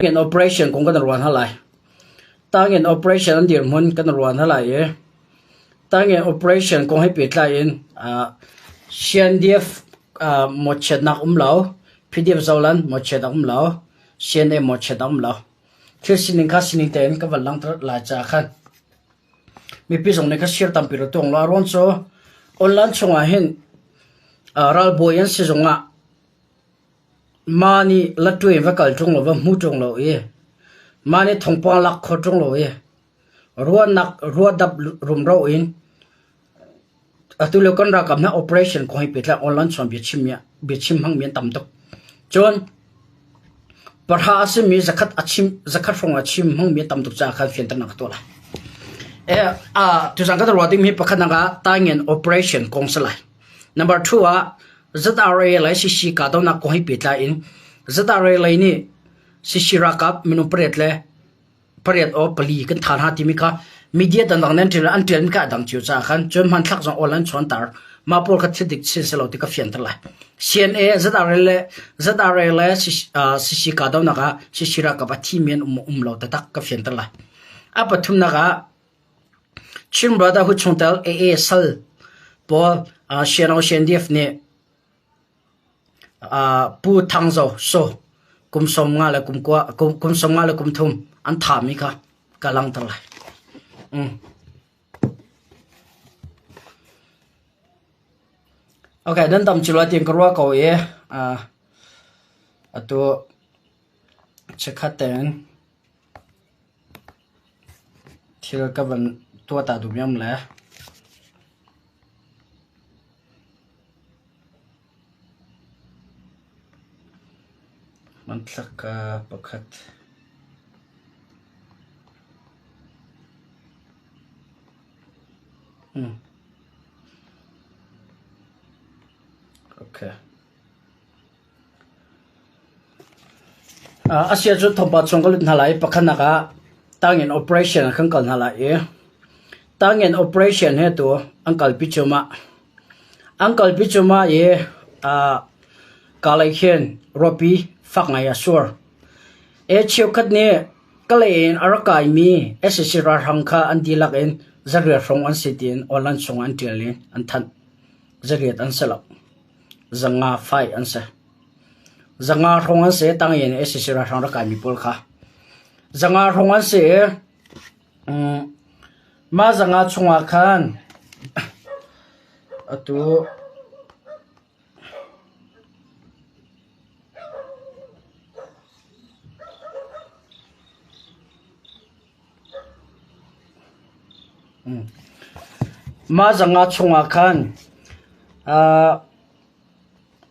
In operation kong kan ruah hna lai. Tangin operation an dirhmun kan ruah hna lai i tangin operation kong he pehtlai in CNDF mawhchiatnak um lo, PDF Zoland mawhchiat a um lo, CNA mawhchiat a um lo. Thil sining kha sining tein ka van langhter lai caah khan mipi zong nih kha share tampi rak tuah law a ruang cu online chungah hin ralbawi an si zongah Mah nih latwe va kal ṭung lo, va hmu ṭung lo i mah nih thawngpang lak kho ṭung lo i ruahnak ruahdap rumro in atu lio kan ralkap hna operation kong he pehtlai online chawn biachim biachim hmangmi an tam tuk. Cun pahra a simi zakhat a chim zakhat hrawng a chim hmangmi a tam tuk caah khan fianternak ka tuah lai. Tuzan kan ruah dingmi pakhatnak ah taingen operation kong si lai. Number two ah ZRA le CC kahdohnak kong he pehtlai in ZRA lei nih CC ralkap minung pariat le pariat aw pali kan tha hna timi kha media dangdang nih an ṭial an ṭialmi kha a dang cio caah khan cun hmanthlak zong awl an chuanter. Mah pawl kha thil dik sin si lo ti ka fianter lai. CNA ZRA le ZRA le CC kahdohnak ah CC ralkap a thimi an um um lo taktak ka fianter lai. A pathumnak ah Chin Brotherhood chungtel AA sal pawl Siano CNDF nih Pu Thang Zo So kum 50 le kum kua kum 50 le kum thum an thahmi kha ka langhter lai. Okay, nan tam cu lai tiin ka ruah ko i atu chikkhat tein Thil ka van tuah ta duh miam le. Hmanthlak pakhat. Okay. Asia cu thawngpang chung ka lut hna lai i pakhatnak ah tangin operation ah kan kal hna lai i tangin operation he tu an kalpi cuahmah. An kalpi cuahmah i kalay khin ruahpi fak ngai a sur. E cheukhat nih Kalay in a rak kaimi sac ralhrang kha an dihlak in zariat hrawng an si tiin online chung an ṭial i an thanh. Zariat an si lo. Zanga fai an si. Zanga hrawng an si tangin sac ralhrang rak kaimi pawl kha. Zanga hrawng an si i mah zanga chungah khan atu Mah zanga chungah khan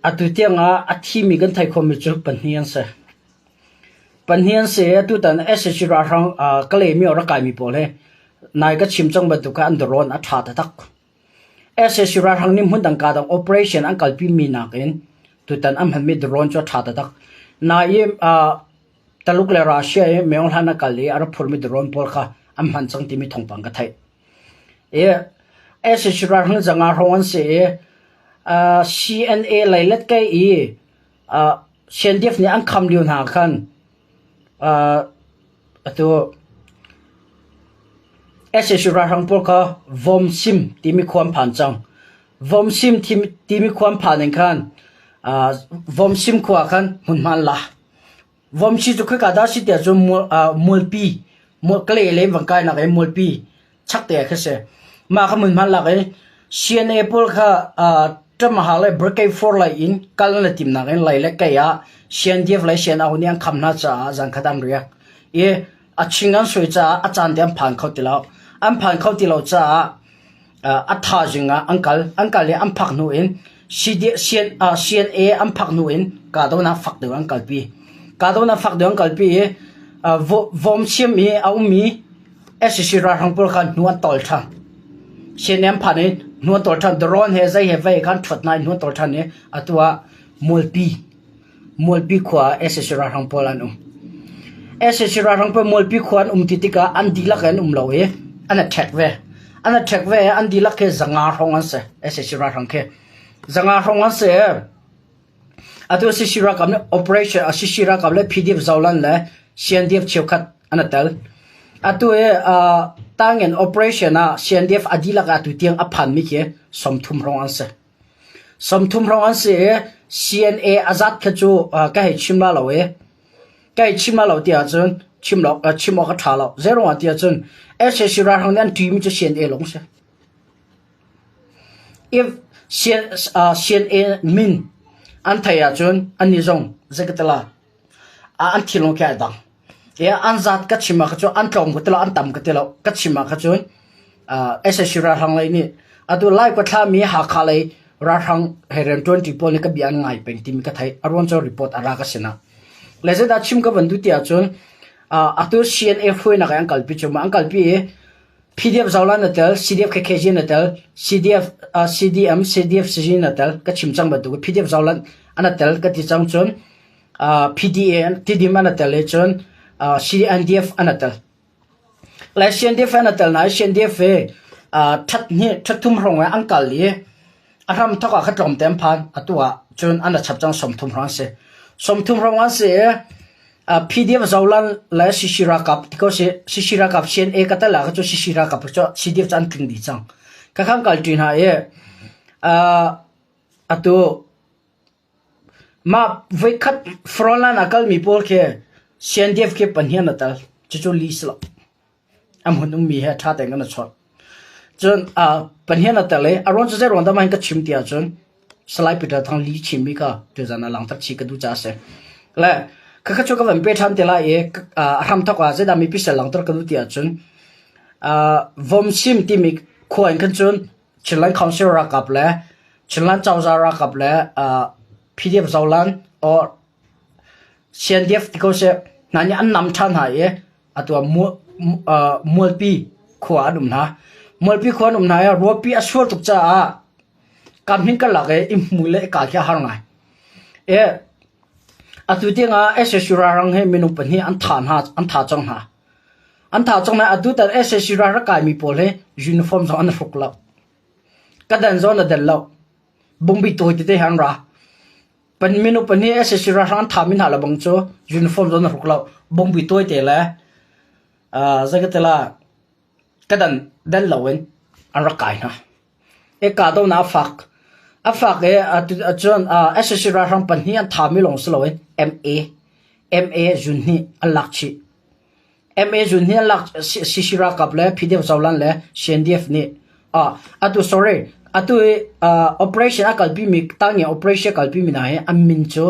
atu tiangah a thimi kan theih khawhmi cu pahnih an si. Pahnih an si i atutan sac ralhrang Kalaymyo a rak kaimi pawl hi nai ka chim cang bantuk khan an dawrawn a ṭha taktak. Sac ralhrang nih hmundang kadang operation an kalpimi nakin tutan an hmanmi drone cu a ṭha taktak. Nain Taluk le Russia i meng hlan a kal i a rak phurmi drone pawl kha an hman cang timi thawngpang ka theih. I sac ralhrang zanga hrawng an si i CNA lei let kei i CNDF nih an kham lio hna khan atu sac ralhrang pawl kha Vomsim timi khua an phan cang. Vomsim timi khua an phan in khan Vomsim khua khan hmunhma an la. Vomsi cu khoika dah a si tiah cun mualpi, Kalay lei van kainak i mualpi chakte ah khi a si. Mah kha hmunhma an lak i CNA pawl kha Ṭamaha le Brigade 4 lei in kal an i timnak in lei le kei ah CNDF le CNO nih an kham hna caah zankhat an riak i a ching an sui caah a caan te an phan kho ti lo. An phan kho ti lo caah a thaizing ah an kal. An kal i an phak hnu in CNA an phak hnu in kahdohnak fak deuh an kalpi. Kahdohnak fak deuh an kalpi i vawmsiam i a ummi sac ralhrang pawl kha hnu an tawl ṭhan. CNA an phan i hnu an tawl ṭhan. Drone he zei he vei khan ṭhuat hna i hnu an tawl ṭhan i atu ah Mualpi Mualpi khua ah sac ralhrang pawl an um. Sac ralhrang pawl Mualpi khua an um ti tikah an dihlak in an um lo i an i ṭhek ve. An i ṭhek ve i an dihlak khi zanga hrawng an si sac ralhrang khi. Zanga hrawng an si i atu sac ralkap nih operation sac ralkap le PDF Zoland le CNDF cheukhat an i tel. Atu hi Tangen operation ah CNDF a dihlak ah atu tiang a phanmi khi 30 hrawng an si. 30 hrawng an si i CNA a zat kha cu ka hei chim la lo i ka hei chim la lo ti ahcun chim lo chim awk a ṭha lo. Zeiruangah ti ahcun sac ralhrang nih an ṭihmi cu CNA lawng si. If CNA min an theih ahcun annih zong zeikatala an thinlung khi ai dang. An zat ka chim ah kha cun an tlawm ka ti lo, an tam ka ti lo. Ka chim ah kha cun sac ralhrang lei nih atu Lai khua thlami Hakha lei ralhrang he rianṭuanṭi pawl nih ka bia an ngai peng timi ka theih. A ruang cu report a ra ka sinah. Le zeidah chim ka van duh ti ahcun atu CNA hruainak i an kalpi cu an kalpi i PDF Zolan na tel, CDF KKG na tel, CDF CDM, CDF CG na tel ka chim cang bantuk PDF Zolan an tel ka ti cang cun PDA Tidim an tel i cun CNDF an tel. Le CNDF an tel na CNDF hi that hnih that thum hrawng an kal i a hram thok ah kha tlawmte an phan atu ah cun an chap cang 30 hrawng an si. 30 hrawng an si i PDF Zolan le CC ralkap ti ko si CC ralkap CNA ka tel ah kha cu CC ralkap cu CDF cu an tling dih cang. Ka khang kal ṭi hna i atu mah voikhat frontline ah kalmi pawl khi CNDF khi pahnih an i tel. Cucu li si lo. A hmun ummi he ṭha tein kan i chawnh. Cun pahnih an i tel i a ruang cu zei ruang dah mah hin ka chim ti ahcun Salai Peter Thang li chimmi kha tuzan ah langhter chih ka duh caah a si. Le khakha cu ka van pe ṭhan te lai i a hramthawk ah zeidah mipi sal langhter ka duh ti ahcun Vomsim timi khua in khan cun Chinland Council ralkap le Chinland cozah ralkap le PDF Zolan or CNDF ti ko seh hna nih an nam ṭhan hna i atu ah Mualpi khua an um hna. Mualpi khua an um hna i ruahpi a sual tuk caah kam hin kan lak i i hmu le i ka khi a har ngai. I atu tiangah sac ralhrang hi minung pahnih an thah hna an thah cang hna. An thah cang hna atu tan sac ralhrang kaimi pawl hi uniform zong an hruk lo. Ka dan zong na den lo. Bungbi tawi tete he an ra. Pan minung pahnih sac ralhrang an thahmi hna le bang cu uniform zong na hruk lo. Bungbi tawi te le zeikatila ka dan den loin an rak kai hna. I kahdohnak a fak. A fak i cun sac ralhrang pahnih an thahmi lawng si loin MA MA zunhnih an lak chih. MA zunhnih an lak CC ralkap le PDF Zolan le CNDF nih atu sorry atu i operation a kalpimi tangi operation a kalpimi hna hi an min cu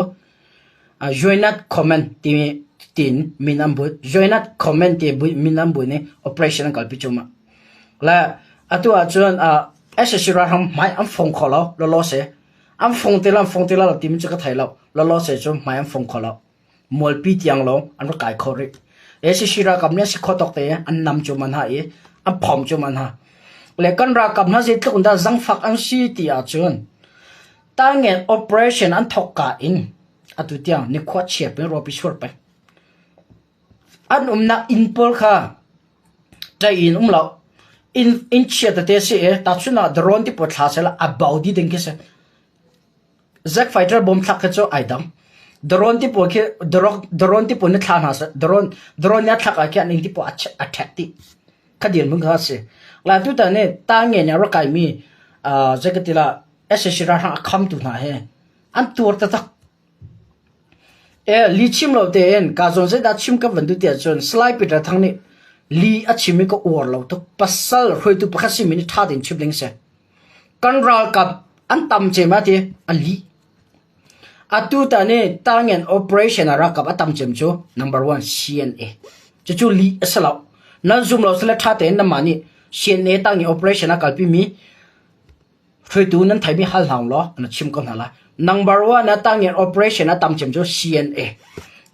Joinat Comment timi tiin min an but. Joinat Comment ti min an but i operation an kalpi cuahmah. Le atu ahcun sac ralhrang hmai an fong kho lo lawlaw si. An fong ti lo an fong ti lo timi cu ka thei lo. Lawlaw si cu hmai an fong kho lo. Mualpi tiang lawng an rak kai kho rih. Sac ralkap nih an si khawh tawk te an nam cuahmah hna i an phom cuahmah hna. Le kan ralkap hna zeitluk in dah zangfak an si ti ahcun Tangen operation an thawk ka in atu tiang nikhua chia peng ruahpi sur peng. An umnak inn pawl kha ṭai in um lo. Inn inn chia tete si i tahchun ah drone ti pawl thla sehla a bau dih ding khi si. Zack fighter bom thlak khi cu ai dang. Drone ti pawl khi drone ti pawl nih thla hna seh drone drone nih a thlak ah khi an inn ti pawl a ṭhek dih. Kha dirhmun kha a si. La tutan ni tangen a rak kaimi zei ka ti la sac ralhrang a khamtu hna hi an tuar taktak. E, li chim lo tein ka zawn zeidah chim ka van duh ti ahcun Salai Peter Thang nih li a chim i ka uar lo tuk. Pasal hruaitu pakhat simi nih ṭha tein chim ding si. Kan ralkap an tam cem ah ti an li. Atu tan i Tangen operation ah ralkap a tam cem cu number one CNA. Cucu lih a si lo. Nan zum lo sile ṭha tein nanmah nih CNA Tangen operation a kalpimi hruaitu nan theimi hal hna law na chim ko hna lai. Number one ah Tangen operation a tam cem cu CNA.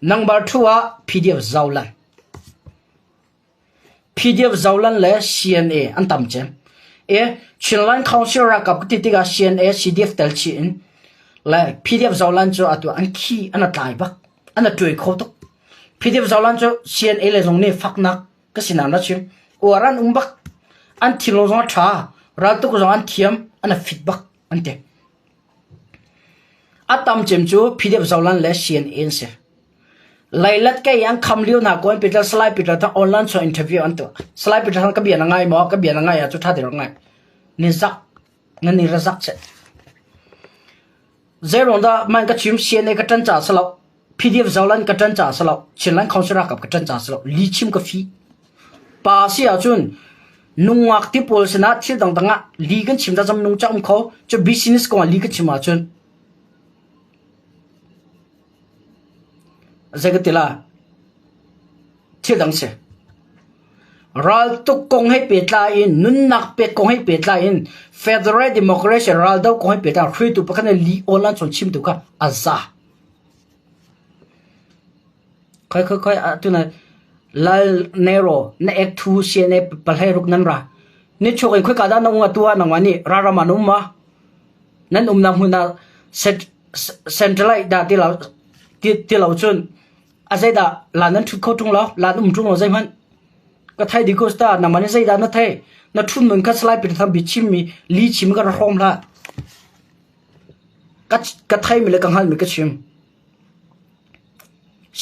Number two ah PDF Zolan. PDF Zolan le CNA an tam cem. E Chinland Council ralkap ka ti tikah CNA CDF tel chih in le PDF Zolan cu atu an khi an tlai bak an ṭuai kho tuk. PDF Zolan cu CNA le zong nih faknak ka sinah na chim. Uar an um bak. An thinlung zong a ṭha. Raltuk zong an thiam. An a fit bak an ti. A tam cem cu PDF Zolan le CNA an si. Leilet kei an kham lio hna kawn Peter Salai Peter thang online chuan interview an tuah. Salai Peter thang ka bia na ngai maw? Ka bia na ngai ah cu tha ti rak ngai. Ni zak na ni ra zak che. Zeiruang dah man ka chim CNA ka ṭan ca si lo. PDF Zolan ka ṭan ca si lo. Chinland Council ralkap ka ṭan ca si lo. Li chim ka fi. Pa si ahcun nungak ti pawl sinah thil dangdang ah li kan chim ta zam nung ca um kho. Cu business kong ah li ka chim ahcun Zei ka ti la? Thil dang si. Raltuk kong he pehtlai in, nunnak pek kong he pehtlai in, Federal Democracy raldo kong he pehtlai in hruaitu pakhat nih li awl an chawn chimtu kha a za. Khoi khoi khoi atu na Lal Nero na ek thu CNA palhai ruk nan ra. Ni chok in khoi ka dah na unga tua nangmah nih ralram ah na um ma? Nan umnak hmun ah centralize dah ti lo ti lo cun a zeidah la nan ṭhut kho ṭung lo la um ṭung lo zeihmanh ka thei di ko sta nangmah nih zeidah na thei na ṭhut nun kha salai Peter Thang biachimmi li chim ka ra hrawm hlah ka ka theimi le ka hngalhmi ka chim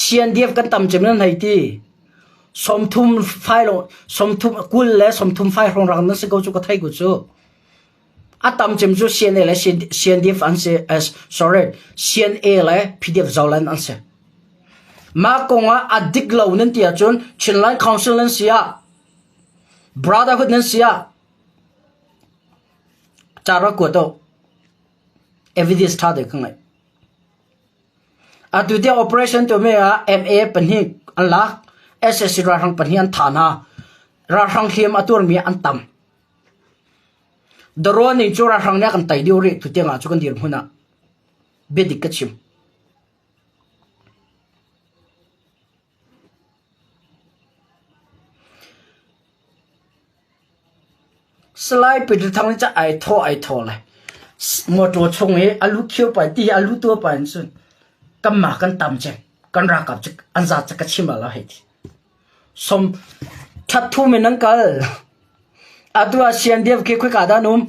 CNDF kan tam cem nan hei ti 30 fai lo 30 kul le 30 fai hrawng rang nan si ko cu ka thei ko cu A tam cem cu CNA le CNDF an si, sorry, CNA le PDF Zoland an si. Mah kong ah a dik lo nan ti ahcun Chinland Council nan si ah, Brotherhood nan si ah, ca rak kuat u. Evidence ṭha deuh ka ngeih. Atu tiang operation tuahmi ah MA pahnih an lak, SSC ralhrang pahnih an thah hna. Ralhrang hliam a tuarmi an tam. Darawn ning cu ralhrang nih a kan tei dih rih tutiang ah cu kan dirhmun ah biadik ka chim. Salai Peter Thang nih cun ai thawh ai thawh le motor chung i a lu khio pa ti a lu tua pa in cun kanmah kan tam cem kan ralkap cu an zat cu ka chim ah lo hei ti. Som ṭhatthum in an kal. Atu ah CNDF khi khoika dah an um?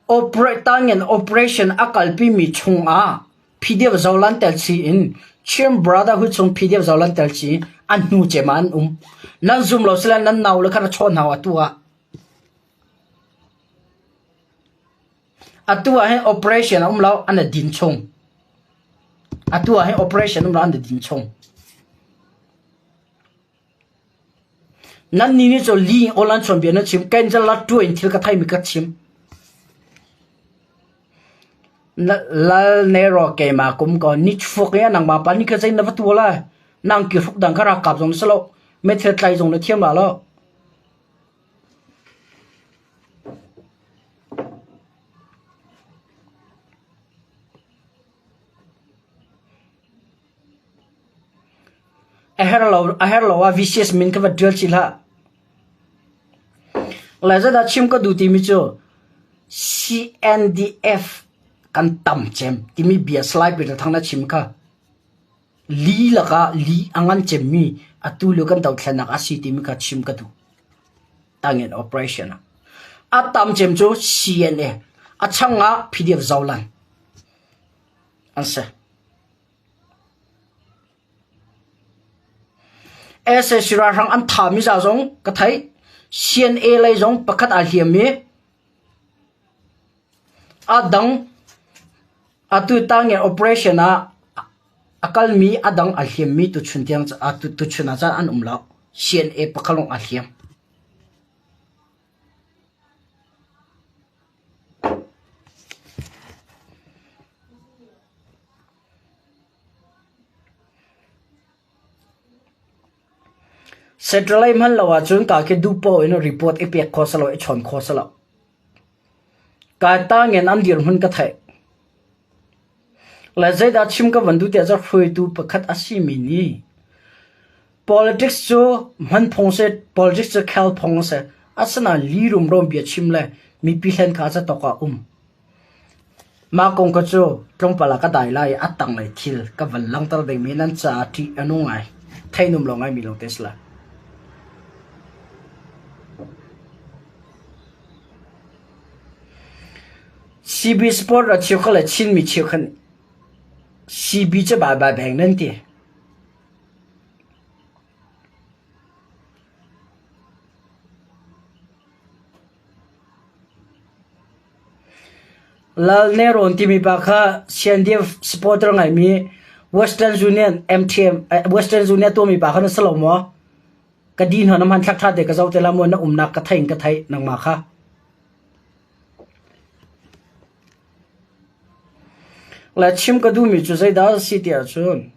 Operation operation a kalpimi chungah PDF Zolan tel chi in Chin Brotherhood chung PDF Zolan tel chi an hnu cem ah an um. Nan zum lo sile nan nau le kha na chawn hau atu ah. Atu ah hin operation a um lo an din chung. Atu ah hin operation um lo an din chung. Nannih nih cun li in awl an chawnbia nan chim, kei la ṭuai in thil ka theimi ka chim. Lal Nero keimah kum ko nichuak i nangmah pa nih kha zei na va tua lai? Nang ki hruk dang kha ralkap zong na si lo, meithal tlai zong na thiam la lo. A herh lo ah VCS min kha va ṭial chih hlah. Le zeidah chim ka duh timi cu CNDF kan tam cem timi bia Salai Peter Thang na chim kha li lakah li a ngan cemmi atu lio kan dothlennak a si timi kha chim ka duh. Tangin operation ah. A tam cem cu CNA, a chang ah PDF Zolan an si. Sac ralhrang an thami za zong ka theih. CNA lei zong pakhat aa hliam i a dang atu tangen operation ah a kalmi a dang a hliammi tuchun tiang tuchun ah cun an um lo. CNA pakhat lawng aa hliam. Satellite hman lo ahcun ka khi duh paoh in report i pek khawh si lo, i chawn khawh si lo. Kai tangin an dirhmun ka theih. Le zeidah chim ka van duh tiah cun hruaitu pakhat a simi nih politics cu hman phung si, politics cu khel phung a si. Asinain li rumro bia chim le mipi hlen kha catok ah um. Mah kong kha cu tlawmpal ah ka dai lai i a tanglei thil ka van langhter dingmi nan caah ṭih a nung ngai. Theih um lo ngaimi lawngte a si lai. CB Sport a cheukhat le Chinmi cheukhat nih CB cu baibai beng nan ti. Lal Nerawn timi pa kha CNDF supporter ngaimi Western Union MTM Western Union tuahmi pa kha na si lo maw? Ka di hna na hmanthlak ṭha te ka zoh te la maw na umnak ka thei in ka theih nangmah kha. Le chim ka duhmi cu zeidah a si ti ahcun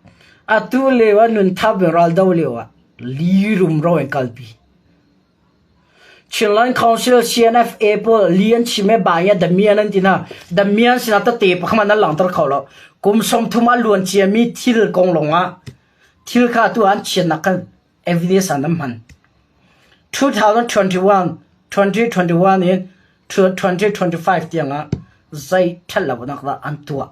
atu lio ah nun thap in ral do lio ah li rumro in kalpi. Chinland Council CNFA pawl li an chim i bai ah damian an ti hna. Damian sinah tete pakhat an langhter kho lo. Kum 30 a luan ciami thil kong lawngah thil kha atu an chiatnak khan evidence an hman. 2021 2021 in 2025 tiangah zei ṭhat lonak dah an tuah.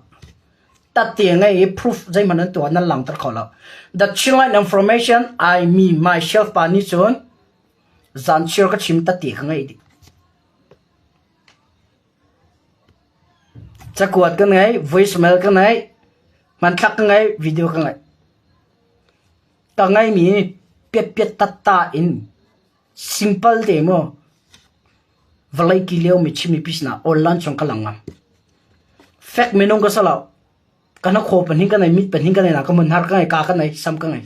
Tate ngei i proof zeihmanh an tuah nan langhter kho lo. The Chinland Information I me myself pa nih cun zanchir ka chim tate ka ngei dih. Cakuat ka ngei, voicemail ka ngei, hmanthlak ka ngei, video ka ngei. Ka ngeimi piatpiat tatta in simple te maw vawlei ki lio mi chim mi sinah online chung ka lang ngam. Fek minung ka salo. Ka na khaw pahnih ka nei, mit pahnih ka nei na ka mun har ka ngei, ka ka nei, sam ka ngei.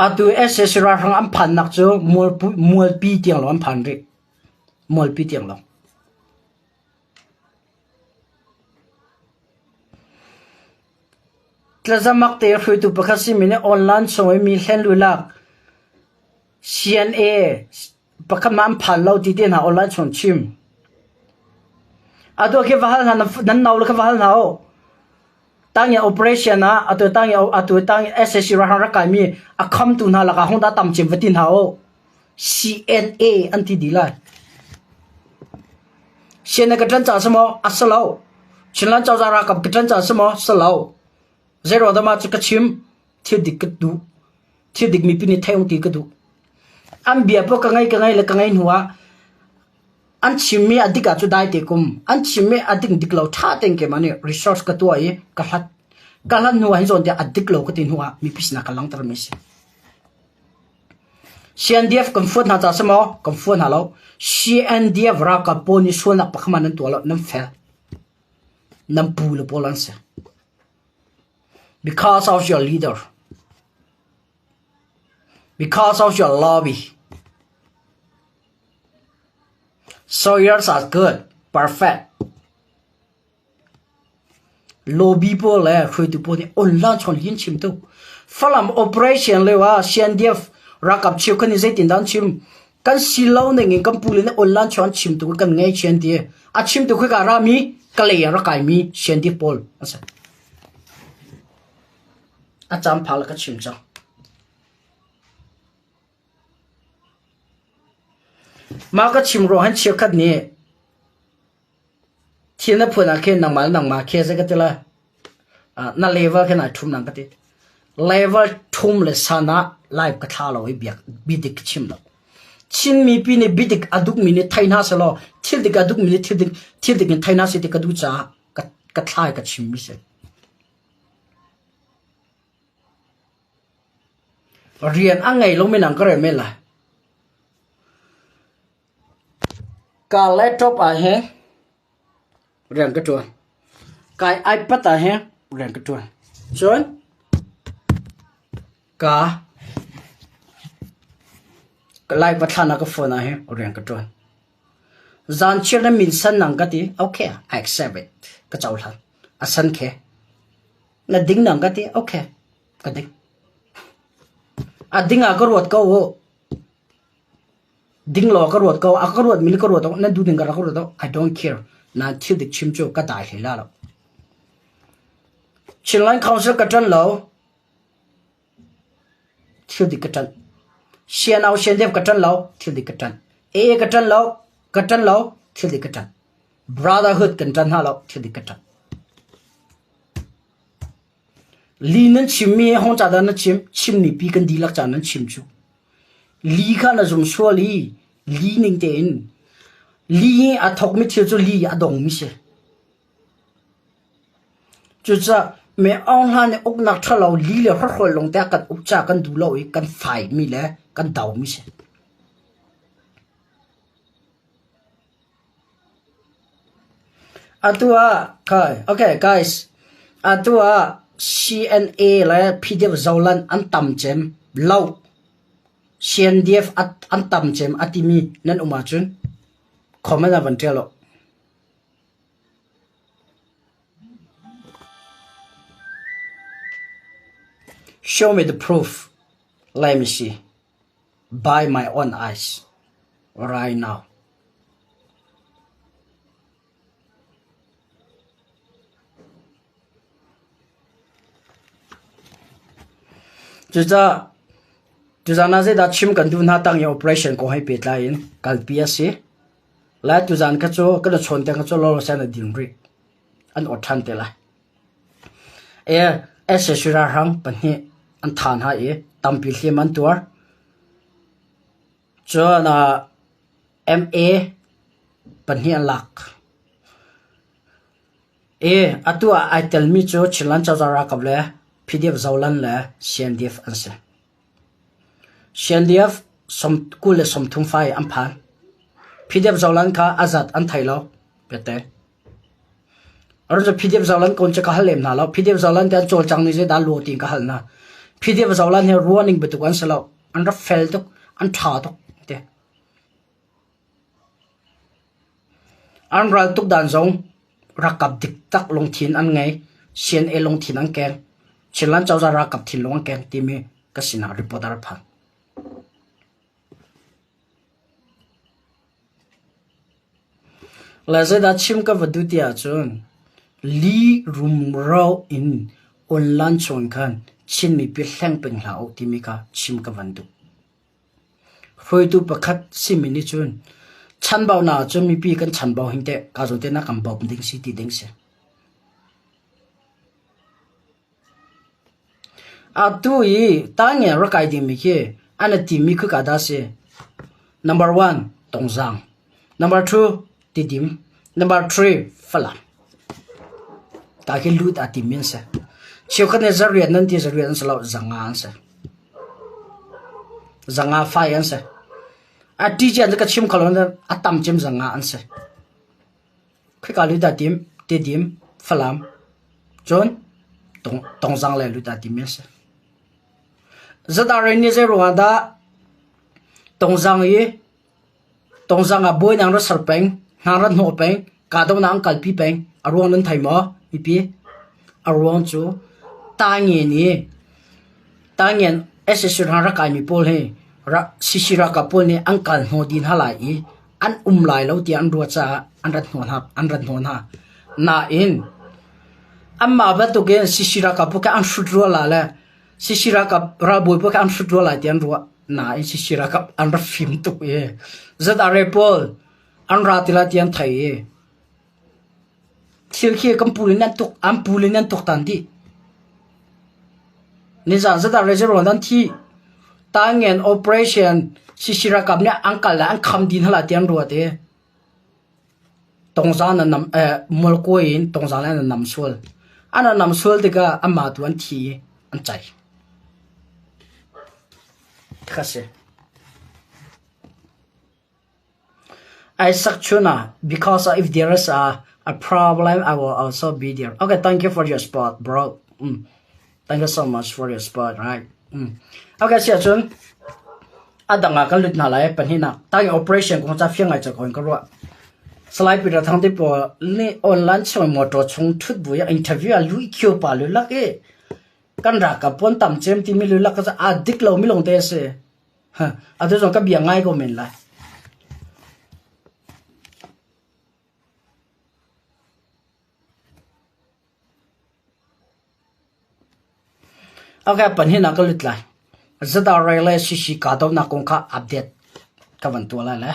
Atu SAC ralhrang an phannak cu mualpi tiang lawng an phan rih. Mualpi tiang lawng. Tlazamak te hruaitu pakhat simi nih online chung i mi hlen lulak CNA pakhat mah an phan lo ti te hna online chung chim. Atu khi va hal hna nan nau le kha va hal hna u. Tang operation ah atu tang atu tang SAC ralhrang rak kaimi a khamtu hna lakah hung dah tam cem va ti hna u. CNA an ti dih lai. CNA ka ṭan caah si maw? A si lo. Chinland cozah ralkap ka ṭan caah si maw? Si lo. Zeiruang dah mah cu ka chim? Thil dik ka duh. Thil dik mipi nih theih ti ka duh. An bia paoh ka ngei ka ngei le ka ngei hnu ah an chimmi a dik ah cu dai te kum. An chimmi a dik dik lo ṭha tein keimah nih research ka tuah i ka hlat. Ka hlat hnu ah hi zawn tiah a dik lo ka ti hnu ah mipi sinah ka langhter mi si. CNDF kan fuat hna caah si maw? Kan fuat hna lo. CNDF ralkap pawl nih sualnak pakhat hmanh nan tuah lo. Nan fel. Nan pu le pawl an si. Because of your leader. Because of your lobby. So yours are good. Perfect. Lobby pawl le hruaitu pawl nih online chawn hin chim tuk. Falam operation lio ah CNDF ralkap cheukhat nih zeitindah an chim? Kan si lo ning in kan pule nih online chawn chim tuk kan ngei chian ti. A chim tu khika rami Kalay ah rak kaimi CNDF pawl an si. A caan phak le ka chim cang. Mah ka chim ruang hin cheukhat nih Thil na phuan ah khin nangmah le nangmah khi zei ka ti lai? Na level khin ai ṭhum nang ka ti. Level ṭhum le san ah live ka thla lo i biak biadik ka chim lo. Chin mipi nih biadik a dukmi nih thei hna selaw thil dik a dukmi nih thil dik thil dik in thei hna seh ti ka duh caah ka ka thla i ka chimmi si. Rian a ngei lomi nang ka rel men lai. Ka laptop ah hin rian ka ṭuan. Ka iPad ah hin rian ka ṭuan. Cun ka live thlahnak ka phone ah hin rian ka ṭuan. Zanchiar na min san nang ka ti. Okay, I accept it. Ka cohlan. A san khe. Na ding nang ka ti. Okay, ka ding. A ding ah ka ruat ko u. Ding law ka ruat ko. A ka ruat mi le ka ruat awk nan duh ding ka rak ruat awk. I don't care. Nan thil dik chim cu ka dai hlei la lo. Chinland Council ka ṭan lo. Thil dik ka ṭan. Sianau siandev ka ṭan lo. Thil dik ka ṭan. AA ka ṭan lo. Ka ṭan lo. Thil dik ka ṭan. Brotherhood kan ṭan hna lo. Thil dik ka ṭan. Li nan chimmi hi hong ca dah na chim? Chimmi pi kan dihlak ca nan chim cu. Li kha na zum sual i li ning tein li i a thawkmi thil cu li a dongmi si. Cucaah Me Aung Hla nih uknak ṭhalo li le hrawhrawl lawng te a kan uk caah kan duh lo i kan faimi le kan domi si. Atu ah okay guys, atu ah CNA le PDF Zoland an tam cem lo. CNDF an tam cem a timi nan um ahcun comment ah van ṭial uh. Show me the proof. Let me see. By my own eyes. Right now. Cucaah tuzaan ah zeidah chim kan duh hna tang i operation kong he pehtlai in kalpi a si. Lai tuzaan kha cu kan i chawn tiang kha cu lawlawsen a din rih. An awt ṭhan te lai. E SSC ralhrang pahnih an tha hna i tampi hliam an tuar. Cun MA pahnih an lak. E atu ah ai telmi cu Chinland Cozah ralkap le PDF Zoland le CNDF an si. CNDF 30 fai an phan. PDF Zoland kha a zat an thei lo. Biate. Aru cu PDF Zoland kon cu ka hal lem hna lo. PDF Zoland te an cawlcang ni zeidah lu tiin ka hal hna. PDF Zoland hi ruahning bantuk an si lo. An rak fel tuk, an ṭha tuk te. An ral tuk dan zong rakap dik tak lungthin an ngei. CNA lungthin an keng. Chinland cozah ralkap thinlung an keng timi ka sinah report a rak phan. Le zeidah chim ka va duh ti ahcun li rumro in online chung khan Chin mipi hleng peng hlah u timi kha chim ka van duh. Hruaitu pakhat simi nih cun chanbaunak ahcun mipi kan chanbau hing teh ka zawn te na kan bawm ding si ti ding si. Atu i tangnge rak kai dingmi khi an i timmi khika dah a si? Number one, Tongzaang. Number two, Tidim. Number three, Falam. Ta khi lut aa timmi an si. Cheukhat nih zariat nan ti zariat an si lo, zanga an si. Zanga fai an si. A ti cian cu ka chim kho lo a tam cem zanga an si. Khika lut aa tim, Tidim, Falam, cun Tongzang le lut aa timmi an si. Zadar nih zei ruangah dah Tongzang i Tongzang ah buainak rak ser peng, hna rak hnawh peng, kahdohnak an kalpi peng, a ruang nan thei maw mipi? A ruang cu Tangen i Tangen sac ral rak kaimi pawl hi CC ralkap pawl nih an kal hnawh dih hna lai i an um lai lo tiah an ruah caah an rat hnawh hna an rat hnawh hna. Nain anmah bantukin CC ralkap pawl kha an hrut rua la le CC ralkap ralbawi pawl kha an hrut rua lai tiah an ruah. Nain CC ralkap an rak fim tuk i ZRA pawl an ra ti lai ti an thei i Thil khi kan pul in an tuk an pul in an tuktan dih. Nizan zadah reservoir an thi. Tangen operation CC ralkap nih an kal le an kham din hala ti an ruat i tongzan an nam eh mualkuai in tongzan an nam sual. An nam sual tikah anmah tu an thi i an chai. Kha si. I sak chuna because if there is a, a problem, I will also be there. Okay, thank you for your support, bro. Mm. Thank you so much for your support, right? Mm. Okay, sia chun adang ah kan lut hna lai pahnihnak tang operation kong cha fiang ngai cha kon ka ruah Salai Peter Thang te pawl nih online chung motor chung thut bu ya interview a lui khio pa lu lak i kan ralkap pon tam cem ti mi lu lak ka a dik lo mi long te se Atu zong ka bia ngai ko men lai. Okay, panhin ah ka lut lai. ZRA le CC kahdohnak kong kha update ka van tuah lai le.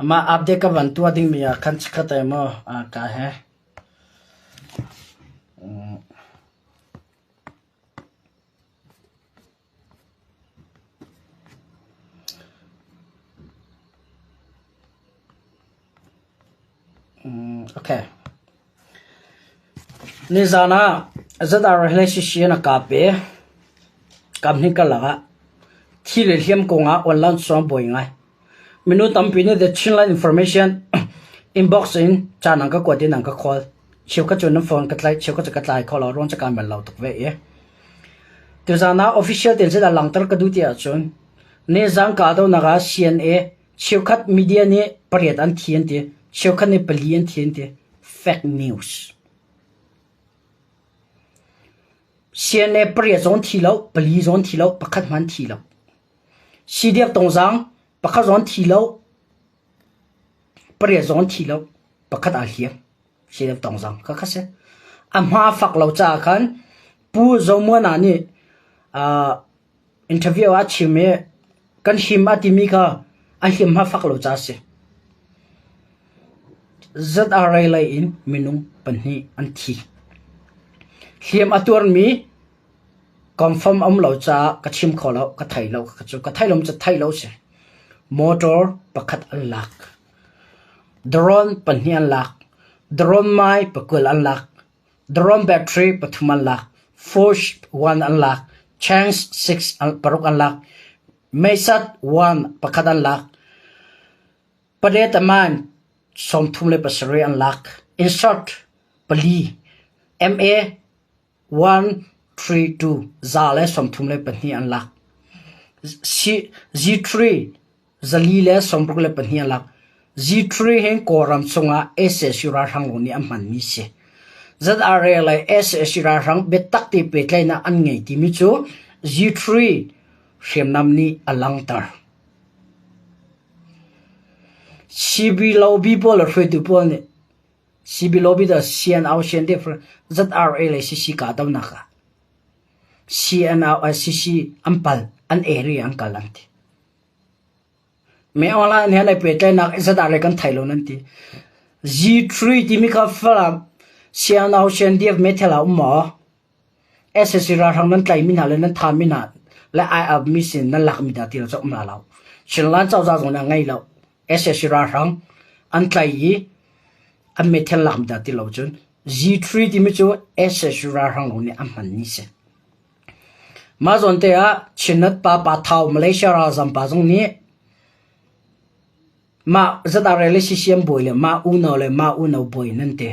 Amah update ka van tuah dingmi ah khan chikkhat ai maw ka he. Okay. Nizaan ah. ZR hle sisi na kap i kamhnih karlak ah thi le hliam kongah online sawng buai ngai. Minu tampi nih The Chinland Information inbox in ca nan ka kuat i nan ka call. Cheukhat cu nan phone ka tlaih, cheukhat cu ka tlai kho lo, ruang cu kaa mel lo tuk ve i. Tuzaan ah official tein zeidah langhter ka duh ti ahcun nizan kahdohnak ah CNA cheukhat media nih pariat an thi an ti, cheukhat nih pali an thi an ti. Fake news. CNA pariat zong thi lo, pali zong thi lo, pakhat hmanh thi lo. CDF tongzaang pakhat zong thi lo, pariat zong thi lo, pakhat aa hliam. CDF tongzaang kha kha si. A hma fak lo caah khan Pu Zomuana nih uh, interview ah chim i kan him a timi kha a hliamhma fak lo ca a si. ZRA lei in minung pahnih an thi. Hliam a tuarmi confirm um lo caah ka chim kho lo, ka thei lo, ka cu ka thei lo cu thei lo si. Motor pakhat an lak. Drone pahnih an lak. Drone mai pakul an lak. Drone battery pathum an lak, Force one an lak, Chance six paruk an lak, Meisat one pakhat an lak, Padetaman 37 an lak, Insert pali, MA 132 132 an lak, Z3 462 a lak. Z3 hi Kawlram chungah sac ralhrang lawng nih an hmanmi si. ZRA le sac ralhrang biatak te pehtlaihnak an ngei timi cu Z3 hriamnam nih a langhter. CB lobby pawl le hruaitu pawl nih CB lobby dah CNO CNDF ZRA le CC kahdohnak ah CNO CC an pal an area an kal an ti. Me online he nai pehtlaihnak zeidah le kan thei lo nan ti. Z3 timi kha Falam CNO CNDF meithal ah um maw? SSC ralhrang nan tlaimi hna le nan thami hna le ai ap mi sin nan lakmi dah ti lo cu um la lo. Chinland cozah zong nih a ngei lo. SSC ralhrang an tlai i an meithal lakmi dah ti lo cun Z3 timi cu SSC ralhrang lawng nih a hmanmi si. Mah zawn te ah Chinnet pa Pa Thau Malaysia ralzam pa zong nih mah ZRA le CCM bawi le mah unau le mah unau bawi nan ti.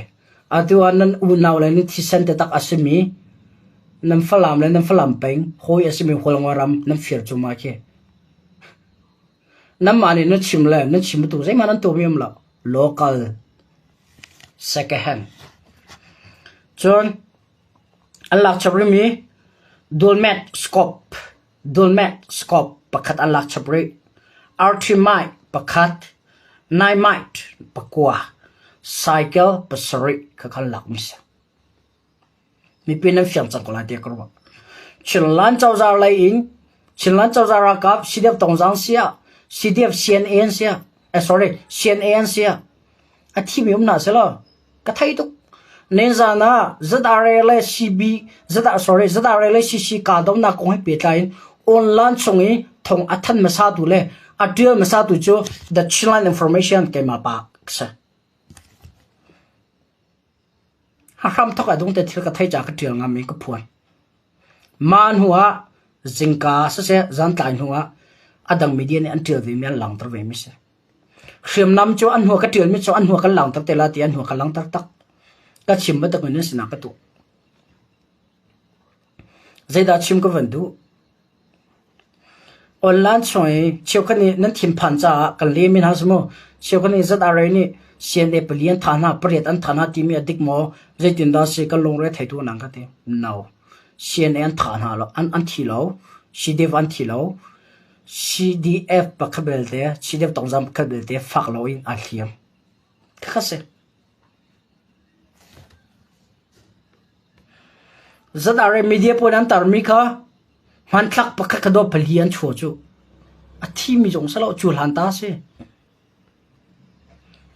Atu ah nan unau le nan thisen taktak a simi nan Falam le nan Falam peng hawi a simi Hualngo ram nan fir cu ma khi. Nanmah nih nan chim le nan chim tu zeihmah nan tuah mi um lo. Local second hand. Cun An lak chap rihmi Dulmet scope Dulmet scope pakhat an lak chap rih. Arthimite pakhat, Nymite pakua, cycle pasarih kha kan lakmi si. Mipi nan fiang cang ko lai tiah ka ruah. Chinland cozah lei in Chinland cozah ralkap CDF Tongzang siah CDF CNA an siah eh sorry CNA an siah a thimi um hna selaw Ka thei tuk. Nizan ah ZRA le CB, ZR, sorry, ZRA le CC kahdohnak kong he pehtlai in online chung i thong a thanh hmasatu le a ṭial hmasatu cu The Chinland Information keimah pa ka si. A hramthok a dung te thil ka thei caah ka ṭial ngam i ka phuan. Mah hnu ah zingka siseh zantlai hnu ah a dang media nih an ṭial vemi an langhter vemi si. Hriamnam cu an hnu ka ṭialmi cu an hnu kan langhter te lai ti an hnu ka langhter tak. Ka chim bantuk in nan sinah ka tuah. Zeidah chim ka van duh? Online chung i cheukhat nih nan thinphan caah kan lem in hna si mu. Cheukhat nih ZRA nih CNA pali an thah hna, pariat an thah hna timi a dik maw? Zeitindah si kan lungre thei tu nang ka ti. No. CNA an thah hna lo, an, an thi lo. CDF an thi lo. CDF pakhat belte, CDF tongzam pakhat belte fak loin aa hliam. Khakha si. ZRA media pawl an tarmi kha hmanthlak pakhat kha dawh pali an chuah cu. A thimi zong si lo, cu hlan ta si.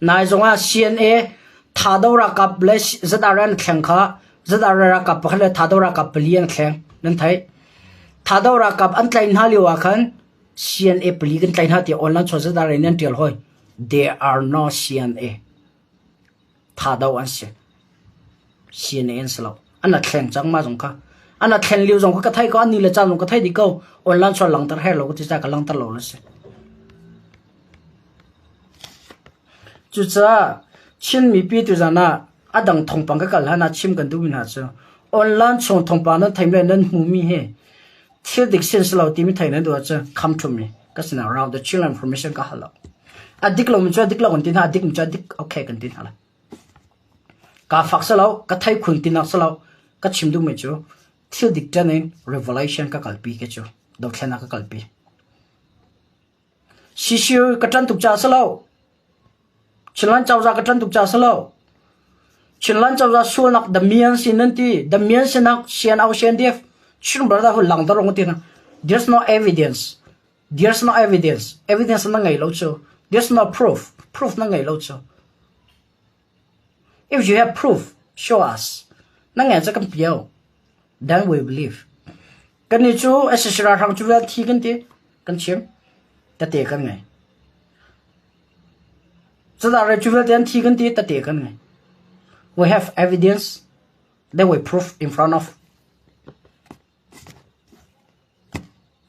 Nai zongah CNA Thado ralkap le ZRA an thleng kha ZRA ralkap pakhat le Thado ralkap pali an thleng. Nan theih. Thado ralkap an tlaih hna lio ah khan CNA pali kan tlaih hna tiah online chuah ZRA nih an ṭial hoi. They are no CNA. Thado an si. CNA an si lo. An a thleng cang mah zong kha. An a thlen lio zong kha ka thei ko, an ni le caan zong ka thei dih ko. Online chuan langter her lo ka ti ca ka langter lo la si. Cucaah Chin mipi tuzan ah a dang thawngpang ka kal hlan ah chim kan duhmi hna cu online chung thawngpang nan theimi le nan hmumi hi thil dik sin si lo timi theih nan duh ahcun come to me ka sinah round the children information ka hal lo. A dik lomi cu a dik lo kan ti hna, a dikmi cu a dik okay kan ti hna lai. Kaa fak si lo, ka thei khun tinak si lo, ka chim duhmi cu thil dik ṭan in revelation ka kalpi ke cu dothlennak ka kalpi. Sisir ka ṭan tuk caah si lo. Chinland cozah ka ṭan tuk caah si lo. Chinland cozah sualnak damian sin nan ti. Damian sinak CNO CNDF Chin Brotherhood langter rong ti na. There's no evidence. There's no evidence. Evidence na ngei lo cu. There's no proof. Proof na ngei lo cu. If you have proof, show us. Na ngei cu kan pio. Then we believe. Kannih cu SSC ralhrang cu vial thi kan ti. Kan chim. Tate kan ngei. Cudah re cu vialte an thi kan ti tate kan ngei. We have evidence that we proof in front of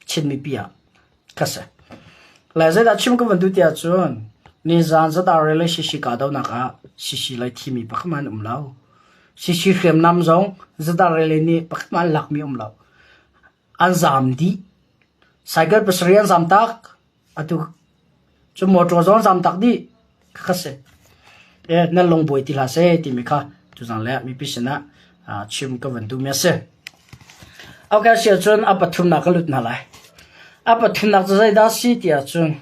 Chin mipi ah ka si. Le zeidah chim ka van duh ti ahcun nizan zatar le sisi kahdohnak ah sisi lei thimi pakhat hmanh an um lo. Sisi hriamnam zong zatar le nih pakhat hmanh an lakmi um lo. An zaam dih. Cycle pasarih an zaam tak. Atu cu motor zong zam tak dih kha si. E nan lungbuai ti hlah seh timi kha tuzang le mipi sinah chim ka van duhmi a si. Okay, si ahcun a pathumnak ka lut hna lai. A pathumnak cu zeidah si ti ahcun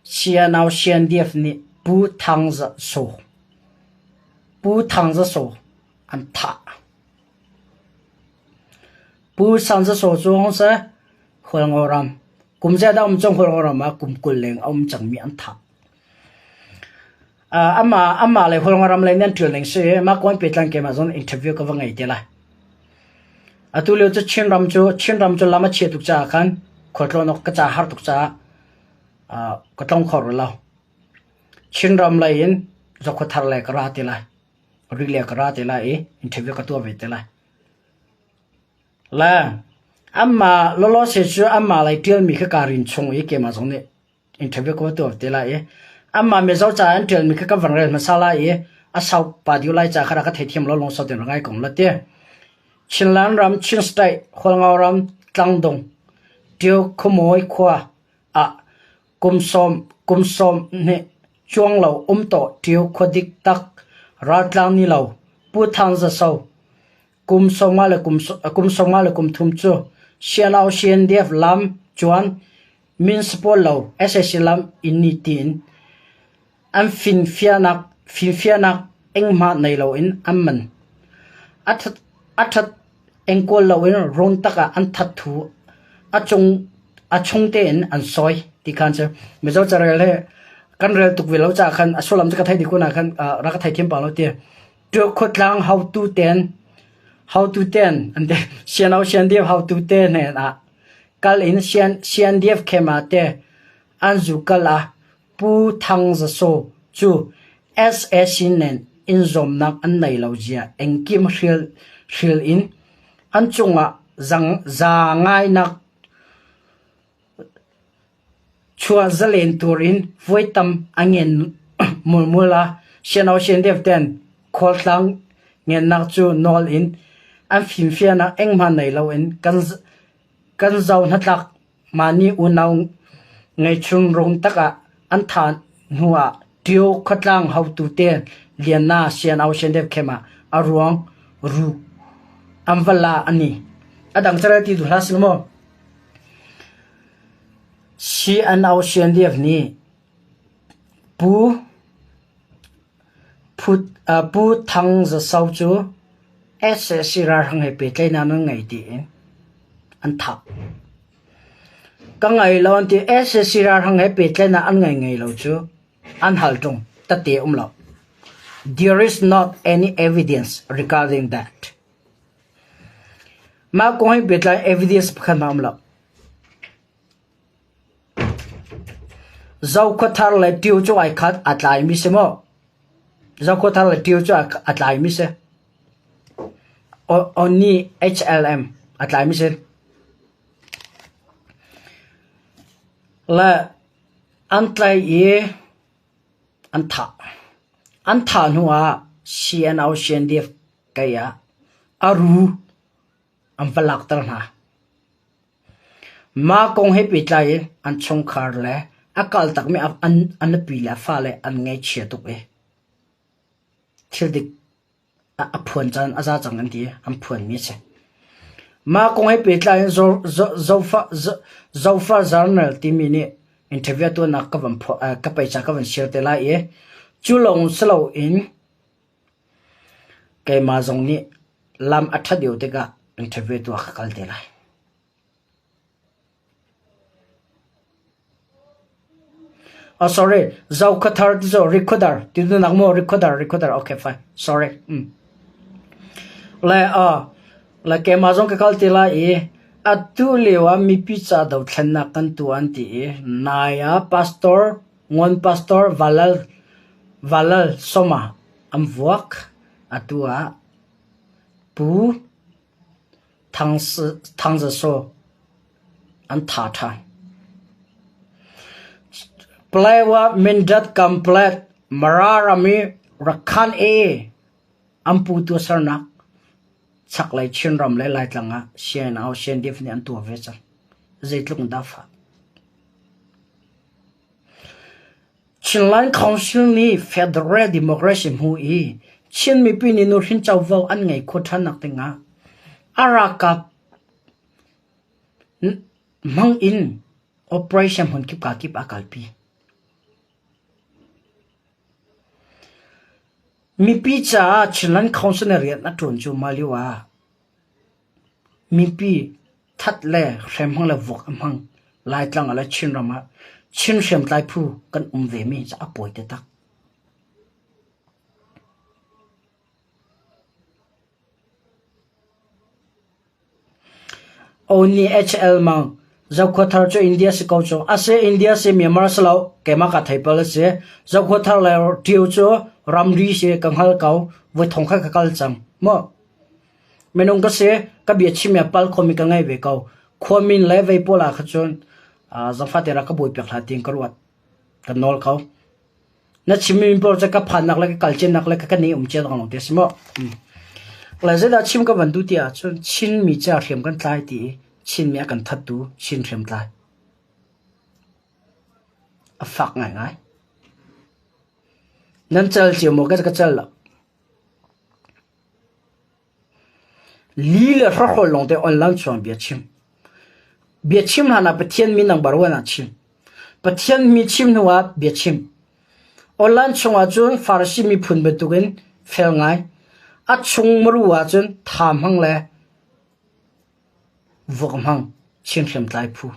CNO CNDF nih Pu Thang Za Saw Pu Thang Za Saw an thah. Pu Sang Za Saw cu hong seh Hualngo ram kum zeidah um cang Hualngo ram ah kum 20 leng a um cangmi an thah. Amah amah le Hualngo ram lei nan ṭial ning si mah kuan petlang ke mah zon interview ka va ngei te lai. Atu lio cu Chin ram cu Chin ram cu lam a chia tuk caah khan khualtlawn awk ka ca har tuk caah ka tlong kho rih lo. Chin ram lei in Zokhua le ka ra te lai. Ri le ka ra te lai i interview ka tuah ve te lai. Le anmah lawlawse cu anmah lei ṭialmi kha kaa rin chung i keimah zong nih interview ka va tuah te lai i anmah Mizo ca an ṭialmi kha ka van rel hmasa lai i a sau pa deuh lai ca kha rak ka theithiam lo lung sau tein rak ngai ko la ti. Chinland ram, Chin State, Hualngo ram, Tlangdung, Ṭio Khuamawi khua ah kum sawm kum sawm hnih cuang lo um tawh Ṭio khua dik tak raltlang ni lo Pu Thang Za So Kum 50 le kum, kum 50 le kum thum cu CNO CNDF lam cuan min support lo sac lam in ni tiin an finfianak finfianak engmah nei loin an man. A that, a that engkawl loin rawn tak ah an that thu a cung a chung tein an sawi ti khan cu Mizo carel he kan rel tuk ve lo ca khan a sullam cu ka thei dih kun ah khan rak ka thei thiam pa lo ti. Ṭuakhawtlang hotu ten hotu ten an ti CNO CNDF hotu te hnen ah kal in CNDF khema te an zu kal ah Pu Thang Za Saw cu sac nen in zawmnak an nei lo zia engkim hril hril in an cungah zang za ngainak Chuah zalen turin voi tam a ngen mulmul a CNO CNDF ten khualtlang ngennak cu nawl in an fimfianak enghma nei loin kan kan zo hnatlak mahni unau ngeichung rung takah an thah hnu ah Ṭio khuatlang hotu te Lianna CNO CNDF khem ah a ruang ru an va la ani. A dang carel ti duh hlah sih maw? CNO CNDF nih Pu Pu Thang Za So cu sac ralhrang he pehtlaihnak nan ngei tiin an thah. Ka ngei lo an ti. Sac ralhrang he pehtlaihnak an ngei ngei lo cu an hal ṭung. Tete um lo. There is not any evidence regarding that. Mah kong he pehtlai evidence pakhat hmanh a um lo. Zokhua le Ṭio cu ai khat aa tlaimi si maw? Zokhua le Ṭio cu aa tlaimi si. Oni HLM a tlaimi si. Le an tlaih i an thah. An thah hnu ah CNO CNDF kei ah a ru an va lakter hna. Mah kong he pehtlai in an chungkhar le a kaltakmi an nupi le a fale an ngaihchia tuk i thil dik a phuan caan a za cang an ti i an phuanmi a si. Mah kong he pehtlai in Zofa Journal timi nih interview tuahnak ka van ka peica ka van share te lai i cu lawng si loin keimah zong nih lam a ṭhat deuh tikah interview tuah ka kal te lai. Oh sorry, Zokhathar ti cu recorder ti tu nak maw recorder recorder okay fine sorry. Mm. Le uh, le keimah zong ka kal ti lai i atu lio ah mipi ca dothlennak kan tu an ti i nai ah pastor ngon pastor Valal Valal Soma an vuak atu ah Pu Thangzasaw an tha ṭhan. Palawa Mindat Complex Mara ram i Rakhan E an pu tuahsernak chaklei Chinram le Laitlang ah CNO CNDF nih an tuah ve cang. Zeitluk in dah fah. Chinland Council nih Federal Democracy hmu i Chin mipi nih nuhrin covo an ngei khawh ṭhannak dingah a ralkap hmang in operation hmunkip kakip a kalpi. Mipi caah Chinland Council nih rian a ṭuan cu mah lio ah Mipi that le hrem hmang le vuak a hmang. Laitlang ah le Chinram ah Chin hriamtlai phu kan um vemi cu a pawi taktak. Oni HL Mang Zokhua cu India si ko cu. Ase India si Myanmar si lo. Keimah ka thei pal a si. Zokhua le Ṭio cu ramri si ka hngal ko. Voi thong kha ka kal cang. Maw? Minung ka si, ka bia chim i pal khomi ka ngei ve ko. Khuamin le vei pawl ah kha cun zangfah te rak ka buai piak hlah tiin ka ruat. Ka nawl ko. Na chimmi pawl cu ka phannak le ka kal cianak le ka kan i um cia dang te si maw? Le zeidah chim ka van duh ti ahcun Chinmi ca hriam kan tlai ti i Chinmi a kan thattu Chin hriamtlai. A fak ngaingai. Nan cal cio maw ka cal lo. Li le hrawkhrol lawngte online chuang bia chim. Bia chim hlan ah Pathian min number one ah chim. Pathian mi chim hnu ah bia chim. Online chungah cun Farasi miphun bantukin fel ngai. A chung maru ah cun tha hmang le vuak hmang Chin hriamtlai phu.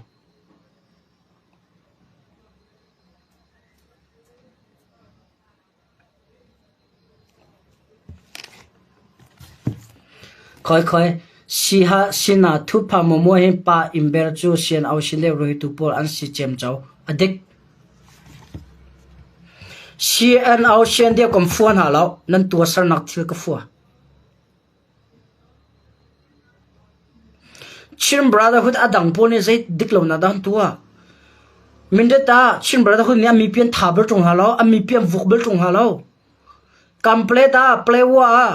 Khoikhoi sinah thupha momo hi pa imber cu sian au si le ruitu pawl an si cemco. A dik. CNO sian kan fua hna lo. Nan tuahsernak thil ka fua. Chin Brotherhood a dang pawl nih zei dik lonak dah an tuah? Mindat ah Chin Brotherhood nih a mipi an tha bal ṭung hna lo, a mipi an vuk bal ṭung hna lo. Kamplet ah, Palewa ah,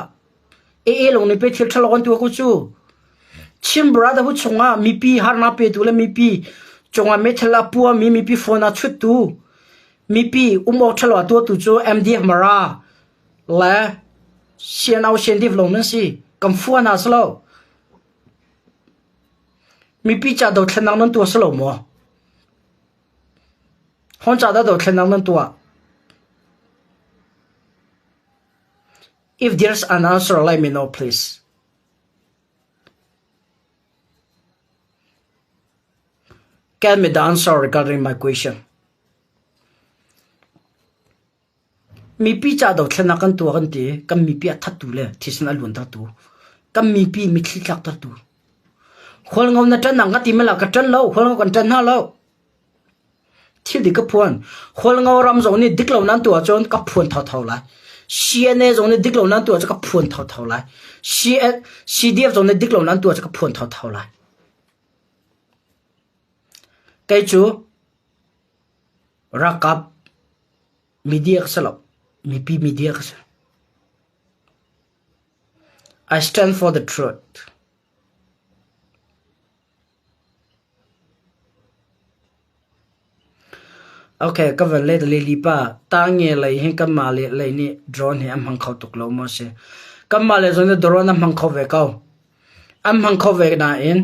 AA lawng nih pei thil ṭhalo an tuah ko cu. Chin Brotherhood chungah mipi harnak petu le mipi cungah meithal a puami mipi phone a chuttu, mipi um awk ṭhalo a tuahtu cu MDF Mara le CNO CNDF lawng nan si. Kan fua hna si lo. Mipi ca dothlennak nan tuah si lo maw? Hon ca dah dothlennak nan tuah? If there's an answer, let me know, please. Get me the answer regarding my question. Mipi ca dothlennak kan tuah kan ti i kan mipi a thattu le thisen a luantertu, kan mipi mitthli tlaktertu. Hualngo na ṭan ka ti mela ka ṭan lo, hualngo kan ṭan hna lo. Thil dik ka phuan. Hualngo ram zong nih dik lo nan tuah ahcun ka phuan thotho lai. CNA zong nih dik lo nan tuah cu ka phuan thotho lai. CDF zong nih dik lo nan tuah cu ka phuan thotho lai. Kei cu ralkap media ka si lo. Mipi media ka si. I stand for the truth. Okay, ka van let lili pa tange lei hi kanmah le lei nih drone hi an hmang kho tuk lo maw si? Kanmah le zong nih drone an hmang kho ve ko. An hmang kho ve nain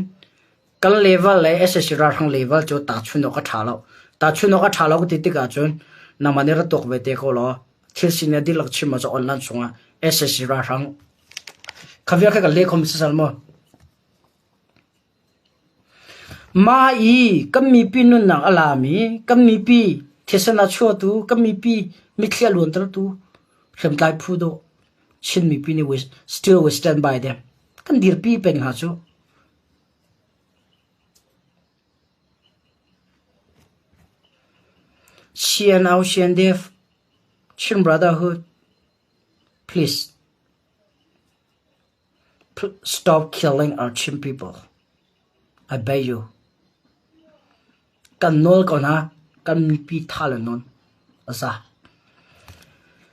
kan level le SSC ralhrang level cu tahchunh awk a ṭha lo. Tahchunh awk a ṭha lo ka ti tikah cun nangmah nih ra tuak ve te ko law thil sining dihlak chim ah cun online chungah SSC ralhrang kha vial kha kan leh kho mi si sal maw? Mah i kan mipi nunnak a lami, kan mipi thisen a chuahtu, kan mipi mitthli a luantertu hriamtlai phu dawh Chin mipi nih we still we stand by them. Kan dirpi peng hna cu. CNO, CNDF, Chin Brotherhood, please Stop killing our Chin people. I beg you. Kan nawl ko hna. Kan mipi tha le nawn. A za.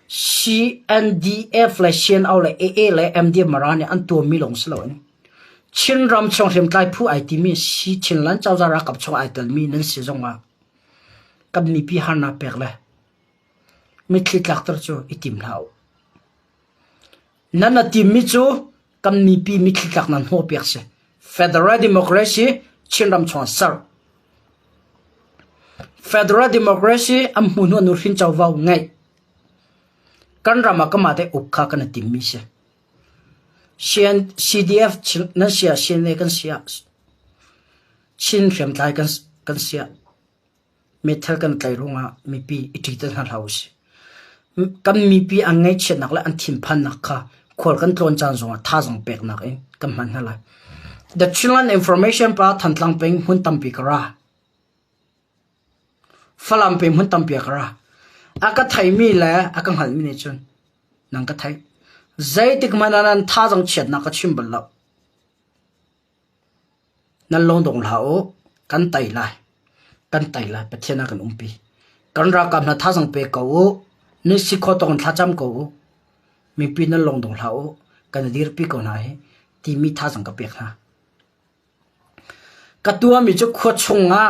CNDF le CNO le AA le MDF Mara nih an tuammi lawng si loin Chinram chung hriamtlai phu ai timi si Chinland cozah ralkap chung ai telmi nan si zongah kan mipi harnak pek le mitthli tlakter cu i tim hlah u. Nan a timmi cu kan mipi mitthli tlak nan hnawhpiak si. Federal Democracy Chinram chung ah ser. Federal Democracy an hmu hnu nuhrin covo ngeih. Kan ram ah kamah te uk kha kan i timmi si. CDF nan sia CNA kan sia Chin hriamtlai kan kan sia Meithal kan tlaih ruangah mipi i ṭiter hna hlah usih. Kan mipi an ngaihchiatnak le an thinphannak kha khual kan tlawn caan zongah thazaang peknak in kan hman hna lai. The Chinland Information pa Thantlang peng hmun tampi ka ra. Falam peng hmun tampi ka ra. A ka theimi le a ka hngalhmi nih cun nang ka theih. Zeitik hmanh ah nan thazaang chiatnak ka chim bal lo. Nan lungdong hlah u, kan tei lai. Kan tei lai, Pathian a kan umpi. Kan ralkap hna thazaang pe ko u. Nan si khawh tawk in thlacam ko u. Mipi nan lungdong hlah u. Kan i dirpi ko hna hi timi thazaang ka pek hna. Ka tuahmi cu khua chungah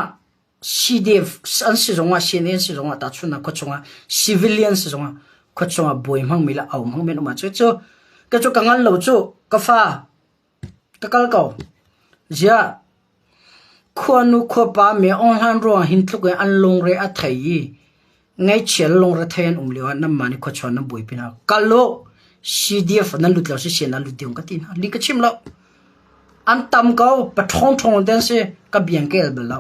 CDF an si zongah CNA an si zongah tahchunhnak khua chungah civilian si zongah khua chungah buai hmangmi le au hmangmi an um ahcun cu ka cu ka ngan lo cu ka fa Ka kal ko. Ziah khuanu khuapa mi Aung Hlan ruang hin tluk in an lungre a thei i ngaihchia le lungrethei an um lio ah nanmah nih khuachuan nan buaipi hna. Kal u! CDF nan lut lo siseh nan lut ding ka ti hna. Li ka chim lo. An tam ko. Pa ṭhawng ṭhawng te an si. Ka biang ka el bal lo.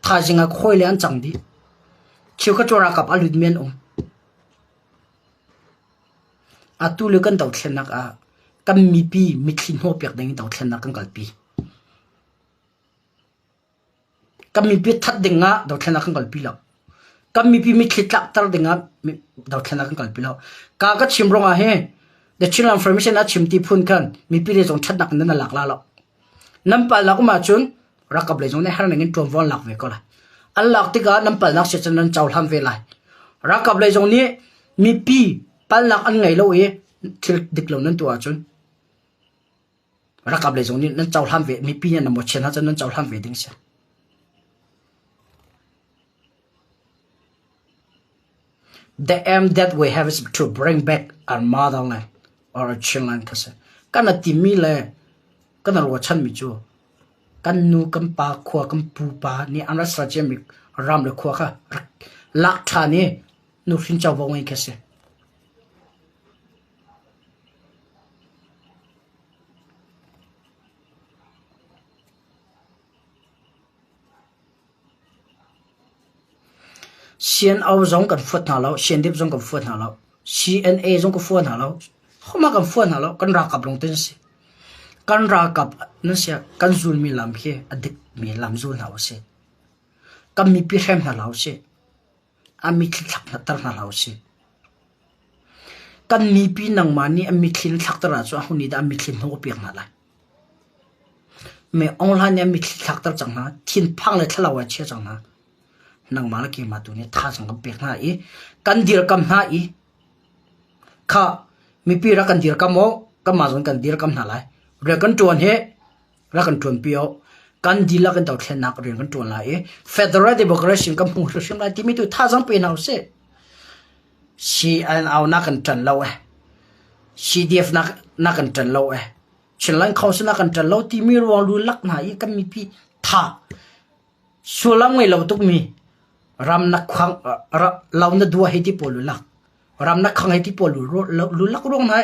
Thaizing ah khawi le an cang dih. Cheu ka cu ralkap a lut mi an um. Atu le kan dothlennak ah kan mipi mitthli hnawhpiak ding in dothlennak kan kalpi. Kan mipi that ding ah dothlennak kan kalpi lo. Kan mipi mitthli tlakter ding ah dothlennak kan kalpi lo. Ka ka chim ruangah hi The Chinland Formation a chim ti phun khan mipi le zong thatnak in nan lak la lo. Nan palnak um ahcun Ralkap lei zong nih herning in ṭuanvo an lak ve ko lai. An lak tikah nan palnak si cun nan cohlan ve lai. Ralkap lei zong nih mipi palnak an ngei lo i thil dik lo nan tuah ahcun ralkap lei zong nih nan cohlan ve mipi nih nan mawhchiat hna cun nan cohlan ve ding si. The aim that we have is to bring back our motherland or our Chinland kha si. Kan a timi le kan a ruahchanmi cu kan nu kan pa khua kan pupa nih an rak ser ciami ram le khua kha rak lak ṭhan i nuhrin covo ngei khi a si. CNO zong kan fuat hna lo, CNDF zong kan fuat hna lo, CNA zong kan fuat hna lo, homa kan fuat hna lo, kan ralkap lawng te an si. Kan ralkap nan si kan zulmi lam khi a dikmi lam zul hna usih. Kan mipi hrem hna hlah usih. A mitthli thlak ter hna hlah usih. Kan mipi nangmah nih an mitthli na thlakter ahcun aho nih dah an mitthli hnawh piak hna lai? Me Aung Hlaing nih an mitthli thlakter cang hna, thinphang le thlalau ah chia cang hna. Nangmah le keimah tu nih thazaang kan pek hna i kan dirkam hna i kha mipi rak kan dirkam aw, kanmah zong kan dirkam hna lai. Rian kan ṭuan hi rak kan ṭuanpi aw. Kan dihlak in dothlennak rian kan ṭuan lai i federal democracy kan hmu hrimhrim lai timi tu thazaang pe hna usih. CNO na kan ṭan lo eh. CDF na, na kan ṭan lo eh. Chinland Council na kan ṭan lo timi ruang lu lak hna i kan mipi tha sullam ngei lo tukmi ram na khang lo na dua hei ti pawl lu lak ram na khang hei ti pawl lu lu lak ruang hna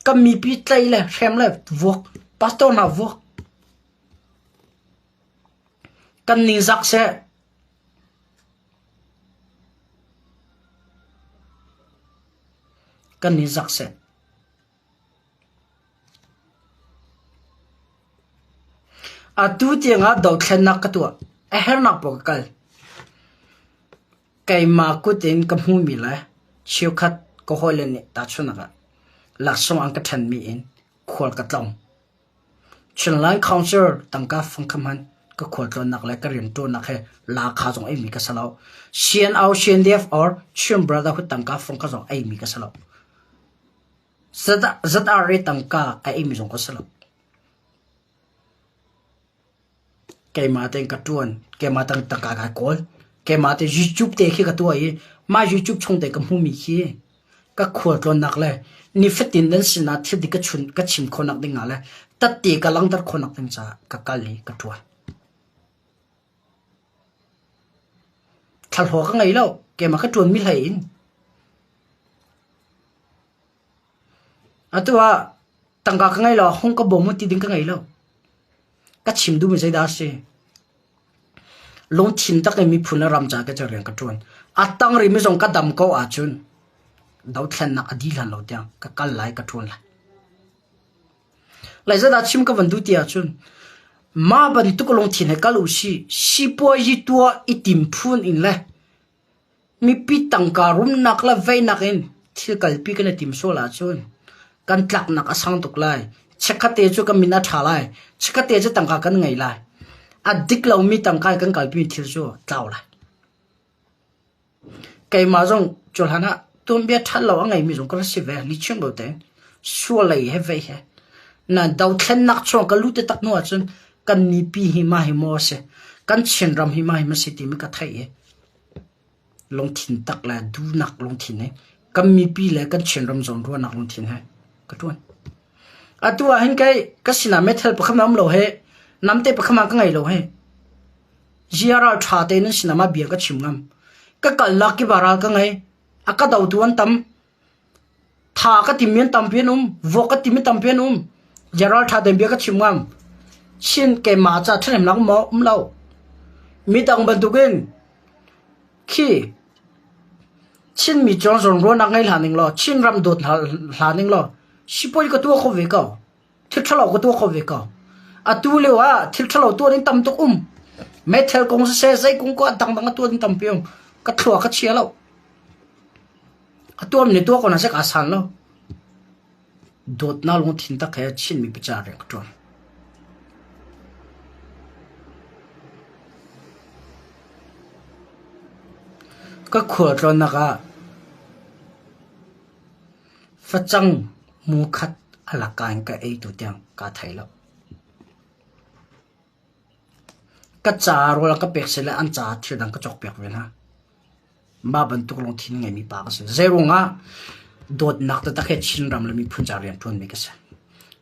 kan mipi tlai le hrem le vuak pastor hna vuak kan ningzak seh Kan i zak seh. Atu tiangah dothlennak ka tuah. A hernak paoh ka kal. Keimah kut in ka hmuhmi le cheukhat ka hawile nih tahchunhnak ah laksawng an ka ṭhenmi in khual ka tlawng. Chinland Council tangka fangkha hmanh ka khualtlawnnak le ka rianṭuannak he lakha zong eimi ka si lo. CNO, CNDF or Chin Brotherhood tangka fangkha zong eimi ka si lo. ZRA tangka a eimi zong ka si lo. Keimah tein ka ṭuan, keimah tang tangka kai kawl, keimah te YouTube te khi ka tuah i mah YouTube chung te ka hmumi khi ka khualtlawnnak le nifatin nan sinah thil dik ka chun ka chim khawhnak ding ah le tatte ka langhter khawhnak ding caah ka kal i ka ṭuan. Thlahlawh ka ngei lo, keimah ka ṭuanmi hlei in. Atu ah tangka ka ngei lo, hung ka bawm u ti ding ka ngei lo. Ka chim duhmi zeidah a si? Lungthin tak in miphun le ram ca ka rian ka ṭuan. A tang rihmi zong ka dam ko ahcun dothlennak a dih hlan lo tiang ka kal lai, ka ṭuan lai. Lai zeidah chim ka van duh ti ahcun mah bantuk lungthin he kal u sih, sipuazi tuah i tim phun in le Mipi tangka rumnak le veinak in thil kalpi kan i tim sual ahcun kan tlaknak a sang tuk lai. Chikkhatte cu kan min a ṭha lai. Chikkhatte cu tangka kan ngei lai. A dik lomi tangka in kan kalpimi thil cu tlau lai. Keimah zong cu hlan ah tuanbia ṭhat lo a ngeimi zong ka rak si ve. Lihchim lo tein sual lei he vei he. Na dothlennak chung ka lut tak hnu ahcun kan mipi hi mah hi maw a si, kan Chinram hi mah hi ma si timi ka theih i lungthin tak le duhnak lungthin he kan mipi le kan Chinram zawn ruahnak lungthin he ka ṭuan. Atu ah hin kai ka sinah meithal pakhat um lo he namte pakhat ka ngei lo he ziaral ṭha tein nan sinah ma bia ka chim ngam. Ka kalnak kip ah ral ka ngei. A ka dotu an tam. Tha ka timi an tampi an um. Vok ka timi tampi an um. Ziaral ṭha tein bia ka chim ngam. Chin keimah ca ṭhahnemnak um maw? Um lo. Midang bantukin khi Chinmi cawng zawnruahnak ngei hlah ning law, Chin ram dawt hlah ning law, sipuai ka tuah kho ve ko. Thil ṭhalo ka tuah kho ve ko. Atu lio ah thil ṭhalo tuah ding tam tuk um. Meithal kong siseh, zei kong ko dangdang a tuah ding tampi um. Ka thlua ka chia lo. A tuam nih tuah ko na seh kaa san lo. Dawtnak lungthin tak he Chin mipi ca rian ka ṭuan. Ka khualtlawnnak ah facang mu khat a laka in ka ei tu tiang kaa thei lo. Ka ca rawl a ka pek sile an caah thil dang ka cawkpiak ve hna. Mah bantuk lungthin ngeimi pa ka si. Zeiruangah dawtnak taktak he Chinram le miphun ca rianṭuanmi ka si.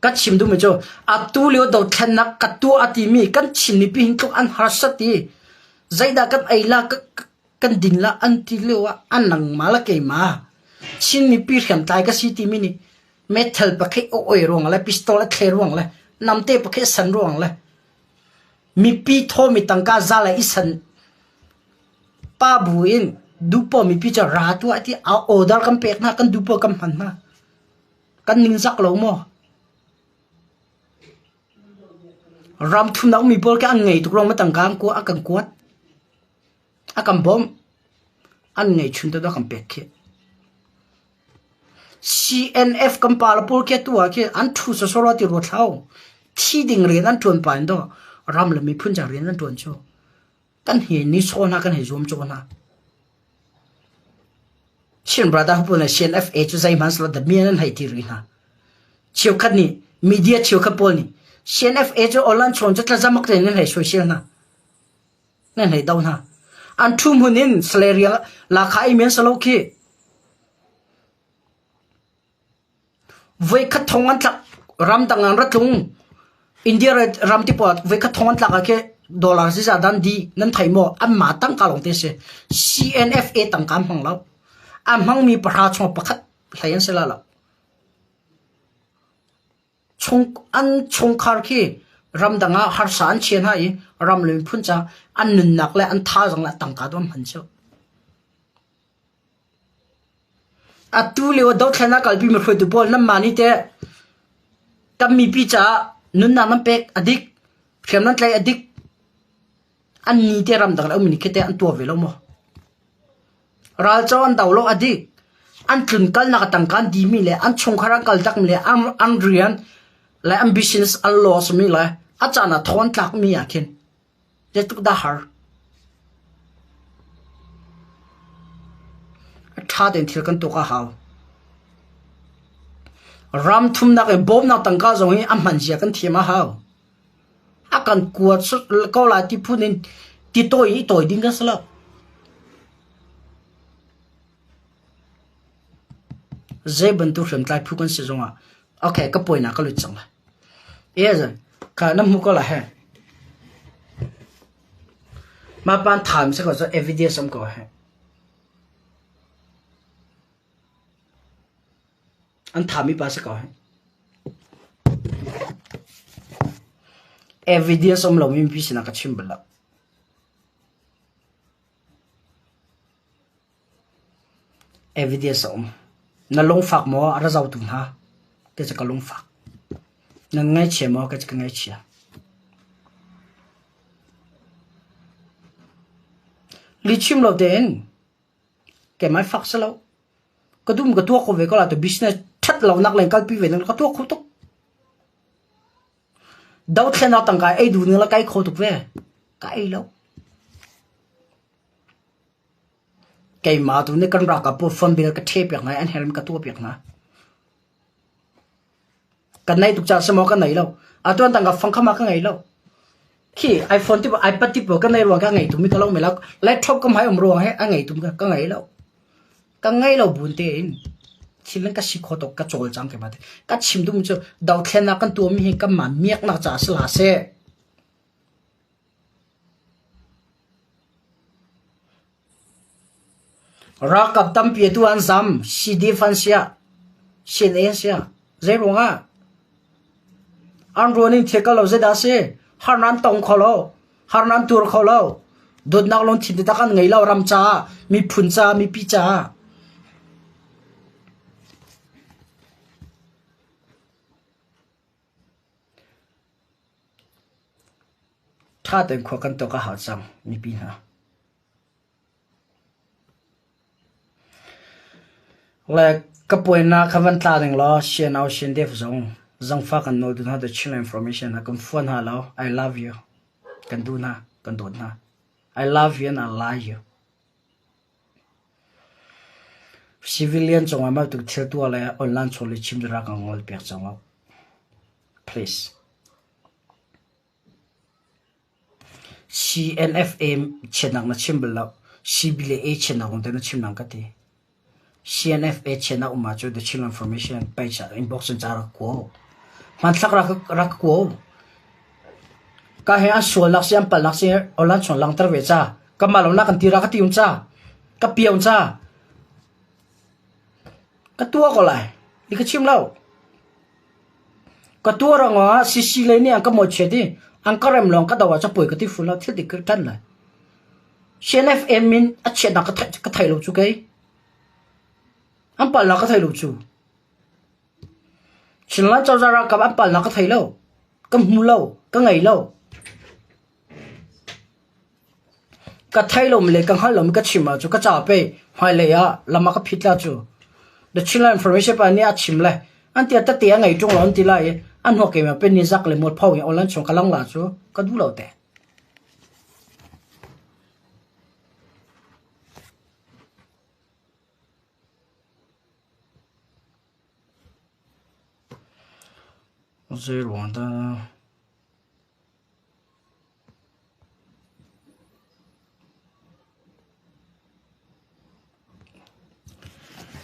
Ka chim duhmi cu atu lio dothlennak ka tuah a timi kan Chin mipi hin tluk an harsat i zeidah kan ei la kan din la an ti lio ah an nangmah le keimah Chin mipi hriamtlai ka si timi nih meithal pakhat a oi ruang le pistol a thle ruang le namte pakhat a san ruang le mipi thawmi tangka za le i san Pa bu in duhpoah mipi cu ra tuah ti a order kan pek hna kan duhpoah kan hman hna. Kan ningzak lo maw? Ram thumnak ummi pawl khi an ngei tuk ruang ma tangka an kua a kan kuat. A kan bawmh. An ngei chun te kan pek khi. CNF kan pa le pawl khi atu ah khi an ṭhu sawsawh rua ti ruat hlah u. Thi ding rian an ṭuan pah in daw ram le miphun ca rian an ṭuan cu. Kan hi ni saw hna kan hei zuam caw hna. Chin Brotherhood pawl nih CNFA cu zeihmanh silo damian an hei ti rih hna. Cheukhat nih media cheukhat pawl nih CNFA cu online chawn cu tlazamak tein an hei soisel hna. Nan hei do hna. An ṭhu hmun in salary lakha ei men salo khi. Voikhat thong an tlak ramdang an ra tlung. India ram ti pawl voikhat thong an tlak ah khi dollar ziza dan di nan thei maw? Anmah tangka lawng te si. CNFA tangka an hmang lo. A hmangmi pahra chung pakhat hlei an si la lo. Chung an chungkhar khi ramdang ah harsa an chia hna i ram le miphun ca an nunnak le an thazaang le tangka tu an hman cio. Atu lio dothlennak kalpi mi hruaitu pawl nanmah nih teh kan mipi caah nunnak nan pek a dik, hriam nan tlaih a dik. An ni te ramdang le ummi nih khi teh an tuah ve lo maw? Ralco an do lo a dik. An tlunkalnak a tangka an dihmi le an chungkhar an kaltakmi le an rian le an business an loss mi le a caan ah thawn tlakmi ah khin Zeitluk dah har. A ṭha tein thil kan tuak a hau. Ram thumnak i bawmnak tangka zong hi a hman zia kan thiam a hau. A kan kuat ko lai ti phun in ti tawi i tawi ding kan si lo. Zei bantuk hriamtlai phu kan si zongah okay ka puainak ka lut cang lai. Kha na hmu ko lai he. Mah pan thaim si ko cu evidence um ko he. An thami pa si ko he. Evidence um lomi mipi sinah ka chim bal lo. Evidence a um. Na lungfak maw a ra zohtu hna? Kei cu ka lungfak. Nan ngaihchia maw? Kei cu ka ngaihchia. Lihchim lo tein keimah fak si lo. Ka dum ka tuah kho ve ko la tu business ṭhat lonak leng kalpi ve ning ka tuah kho tuk. Dothlennak tangka ei duh ning la kai kho tuk ve. Ka ei lo. Keimah tu nih kan ralkap pawl phone bill ka ṭheh piak hna i an herhmi ka tuah piak hna. Kan neih tuk caah si maw ka nei lo. Atu an tangka fang kha ma ka ngei lo. Khi iPhone ti iPad ti ka nei ruang ka ngei tumi ka lo me la laptop ka hmai um ruang he a ngei tum ka ka ngei lo. Ka ngei lo bun tein thil ka si kho tuk ka cawl cang ke ma te. Ka chim dum cu dothlennak kan tuah mi hi kan mah miaknak caah si hlah seh. Ralkap tampi atu an zam. CDF an siah, CNA an siah. Zeiruangah? An ruan in thil kal lo zeidah a si? Har nan tong kho lo. Har nan tur kho lo. Dawtnak lungthin taktak an ngei lo ram caah, miphun caah, mipi caah. Ṭha tein khua kan tuak a hau cang, mipi hna. Le ka puainak kha van tla ning law CNO CNDF zong zangfah kan nawl tu hna the Chin information hna kan fuan hna lo. I love you. Kan duh hna, kan dawt hna. I love you and I like you. Civilian cungah mah tuk thil tuah le online chawl i chim dara ka ngol piak cang lo. Please. CNFA chiatnak na chim bal lo. CBLA chiatnak lawngte na chim nang ka ti. CNFA chiatnak um ahcun The Chin Information page ah inbox in ca rak kua. Hmanthlak rak rak kua. Ka he an sualnak si an palnak si online chung langter ve ca. Ka mah lo na kan ti ra ka ti um ca. Ka pion ca. Ka tua ko lai. I ka chim lo. Ka tuar ruangah CC lei nih an ka mawhchiat i an ka rem lawng ka do ah capuai ka ti fun lo thil dik ka ṭan lai. CNFM min a chiatnak ka thei lo cu kei. An palnak ka thei lo cu. Chinland cozah ralkap an palnak ka thei lo. Ka hmu lo. Ka ngei lo. Ka thei lomi le ka hngalh lomi ka chim ahcun ka ca pe hmailei ah lam ah ka phit la cu. The Chinland Information pa nih a chim le an tia tete a ngei ṭung lo an ti lai i an hnuak keimah pen ni zak le mualpho in online chung ka lang la cu ka duh lo te. Zei ruang dah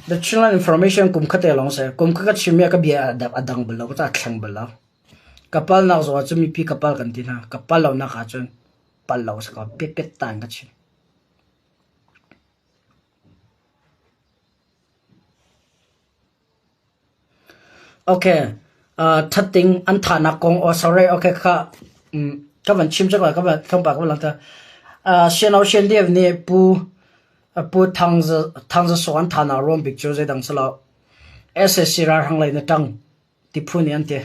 The Chinland Information kum khat te lawng si. Kum khat ka chimmi ah ka bia a dang bal lo, ka ca thleng bal lo. Ka palnak zong ah cun mipi ka pal kan ti hna. Ka pal lonak ahcun pal lo si ko. Pet ta in ka chim. Okay, thatting an thahnak kong oh sorry okay kha ka van chim cang lai ka van tlawmpal ka van langhter. Siano Siandev nih Pu Pu Thang Za Thang Za Saw an thahnak ruang bik cu zeidang si lo. SAC ralhrang lei na ṭang ti phu nih an ti.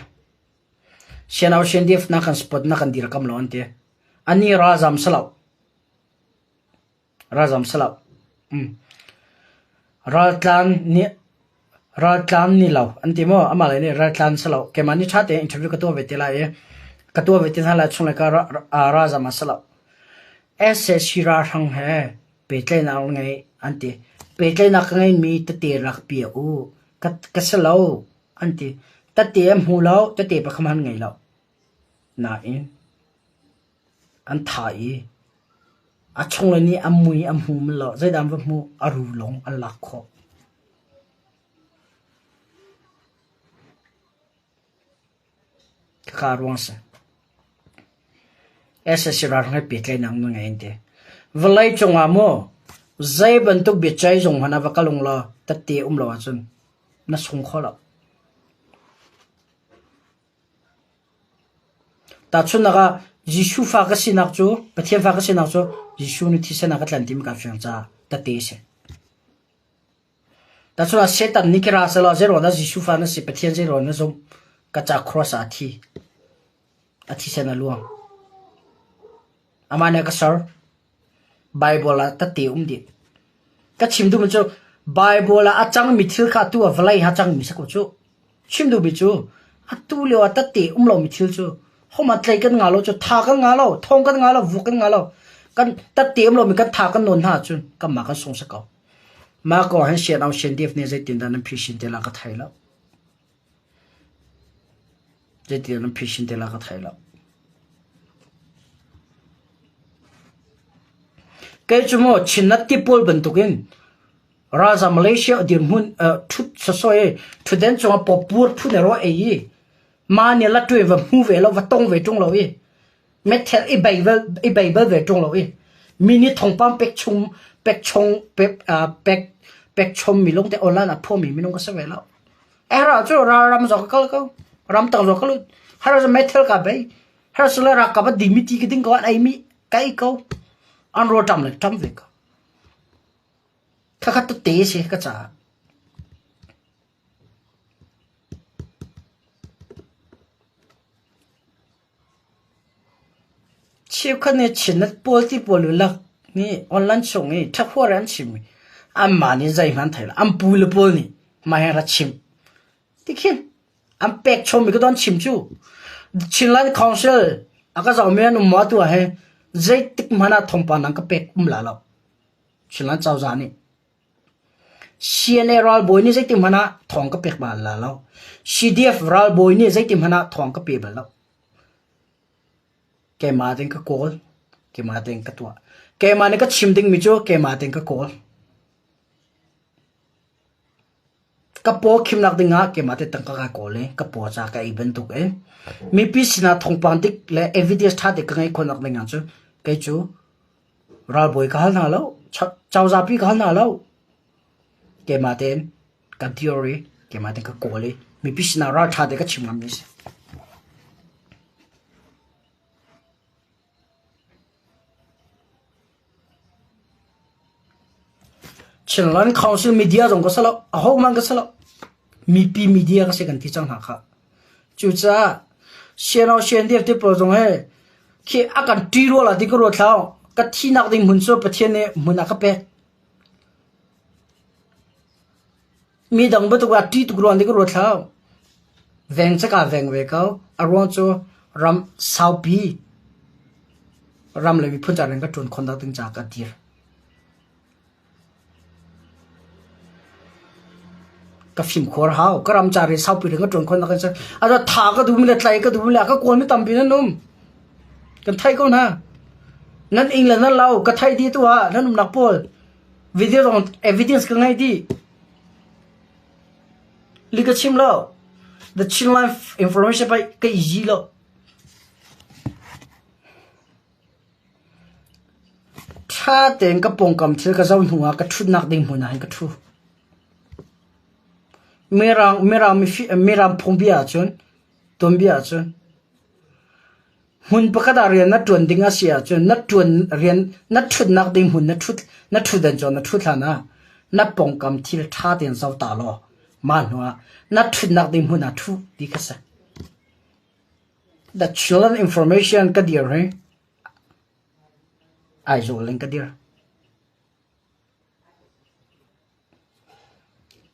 Siano Siandev na kan spot na kan dirkam lo an ti. Ani ralzam si lo. Ralzam si lo. Raltlan nih raltlan ni lo an ti maw? Amah le nih raltlan si lo. Keimah nih ṭha tein interview ka tuah ve te lai i ka tuah ve te hna lai chung le ka ralzam ah si lo. SAC ralhrang he pehtlaihnak an ngei an ti. Pehtlaihnak ka ngeimi tete rak pia u. Ka, ka si lo an ti. Tete an hmu lo, tete pakhat hmanh an ngei lo. Nain an thah i a chungle nih a mui a hmu lo zeidah an va hmuh a ru lawng an lak khawh. Khaka ruang si. SSC ralhrang he pehtlaihnak na ngei an ti. Vawlei cungah maw zei bantuk biaceih zung hmanh ah va kal ung law tette um lo ahcun na sung kho lo. Tahchunhnak ah, Jesuh fa ka sinak cu, Pathian fa ka sinak cu Jesuh nih thisen a ka tlanh timi kaa fiang caah tette a si. Tahchunhnak ah, Satan nih kira selaw zeiruang dah Jesuh fa na si, Pathian zeiruang na zumh, ka ca cross ah a thi. A thisen a luang. Amah nih a ka ser. Baibal ah tette um dih. Ka chim duhmi cu Baibal ah a cangmi thil kha atu ah vawlei ah a cangmi si ko cu. Chim duhmi cu atu lio ah tette um lomi thil cu hohmanh tlei kan ngah lo cu tha kan ngah lo, thawng kan ngah lo, vuk kan ngah lo. Kan tette um lomi kan tha kan nawn hna ahcun kanmah kan sung si ko. Mah kong hin Sian Aung Sian Dave nih zeitindah nan phisin te la ka thei lo. Zeitindah nan phisin te la ka thei lo. Kei cu maw Chinnet ti pawl bantukin ralzam Malaysia dirhmun ṭhut sawsawh i ṭhutden cungah pawpur phun i ruah ei i mah nih latwe va hmu ve lo va tong ve ṭung lo i methel i bei bal i bei bal ve ṭung lo i mi nih thawngpang pek chung pek chung pek pek pek chom mi lungte online ah phuami minung ka si ve lo. Era cu ralram zong ka kal ko ramtang zong ka lut har methel ka bei har sule rakap a dimi ti ka ding ko an ei mi ka ei ko an rawl ṭam le ṭam ve ko. Khakhat tete si ka caah. Cheukhat nih Chinnet pawl ti pawl lak nih online chung i ṭhahuar an chim i anmah nih zeihmanh an thei lo. An pu le pawl nih mah hi ra chim. Tikhin an pek chommi ka don chim cu. Chinland Council a ka zohmi an um maw tu ah hi zeitik hmanh ah thawngpang dang ka pek um la lo. Chinland cozah nih. CNA ralbawi nih zeitik hmanh ah thawng ka pek bal la lo. CDF ralbawi nih zeitik hmanh ah thawng ka pe bal lo. Keimah tein ka kawl, keimah tein ka tuah. Keimah nih ka chim dingmi cu keimah tein ka kawl. Ka paw khimnak dingah keimah te tangka ka kawl i ka paw ca ka ei bantuk in mipi sinah thawngpang dik le evidence ṭha te ka ngeih khawhnak dingah cu kei cu Ralbawi ka hal hna lo. Cozah pi ka hal hna lo. Keimah tein ka theory keimah tein ka kawl i mipi sinah ralṭha te ka chim ngammi a si. Chinland Council media zong ka si lo. Ahohmanh ka si lo. Mipi media ka si kan ti cang hna kha. Cucaah CNO CNDF te pawl zong he khi a kan ṭi rua la ti ka ruat hlah. Ka thinak ding hmun cu Pathian nih hmun a ka pek. Mi dang bantuk ah ṭih tuk ruang nih ka ruat hlah. Veng cu kaa veng ve ko. A ruang cu ram saupi ram le miphun ca rian ka ṭuan khawhnak ding caah ka dir. Ka fimkhur hau. Ka ram ca rian saupi rian ka ṭuan khawhnak ding caah. A tha ka duhmi le tlai ka duhmi le a ka kawlmi tampi nan um. Kan theih ko hna. Nan ing le nan lo ka theih dih tu ah nan umnak pawl video zong evidence ka ngei dih. Li ka chim lo. The Chinland information pai ka easy lo. Tha tein ka pawngkam thil ka zoh hnu ah ka ṭhutnak ding hmun ah hin ka ṭhu. Mirang mirang mifi mirang phungbia ahcun tuanbia ahcun Hmun pakhat ah rian na ṭuan ding a si ahcun na ṭuan rian na ṭhutnak ding hmun na ṭhut na ṭhutdan cu na ṭhut hlan ah na pawngkam thil ṭha tein zoh ta law mah hnuah na ṭhutnak ding hmun ah ṭhu ti kha si. The children information ka dir hi Aizawl in ka dir.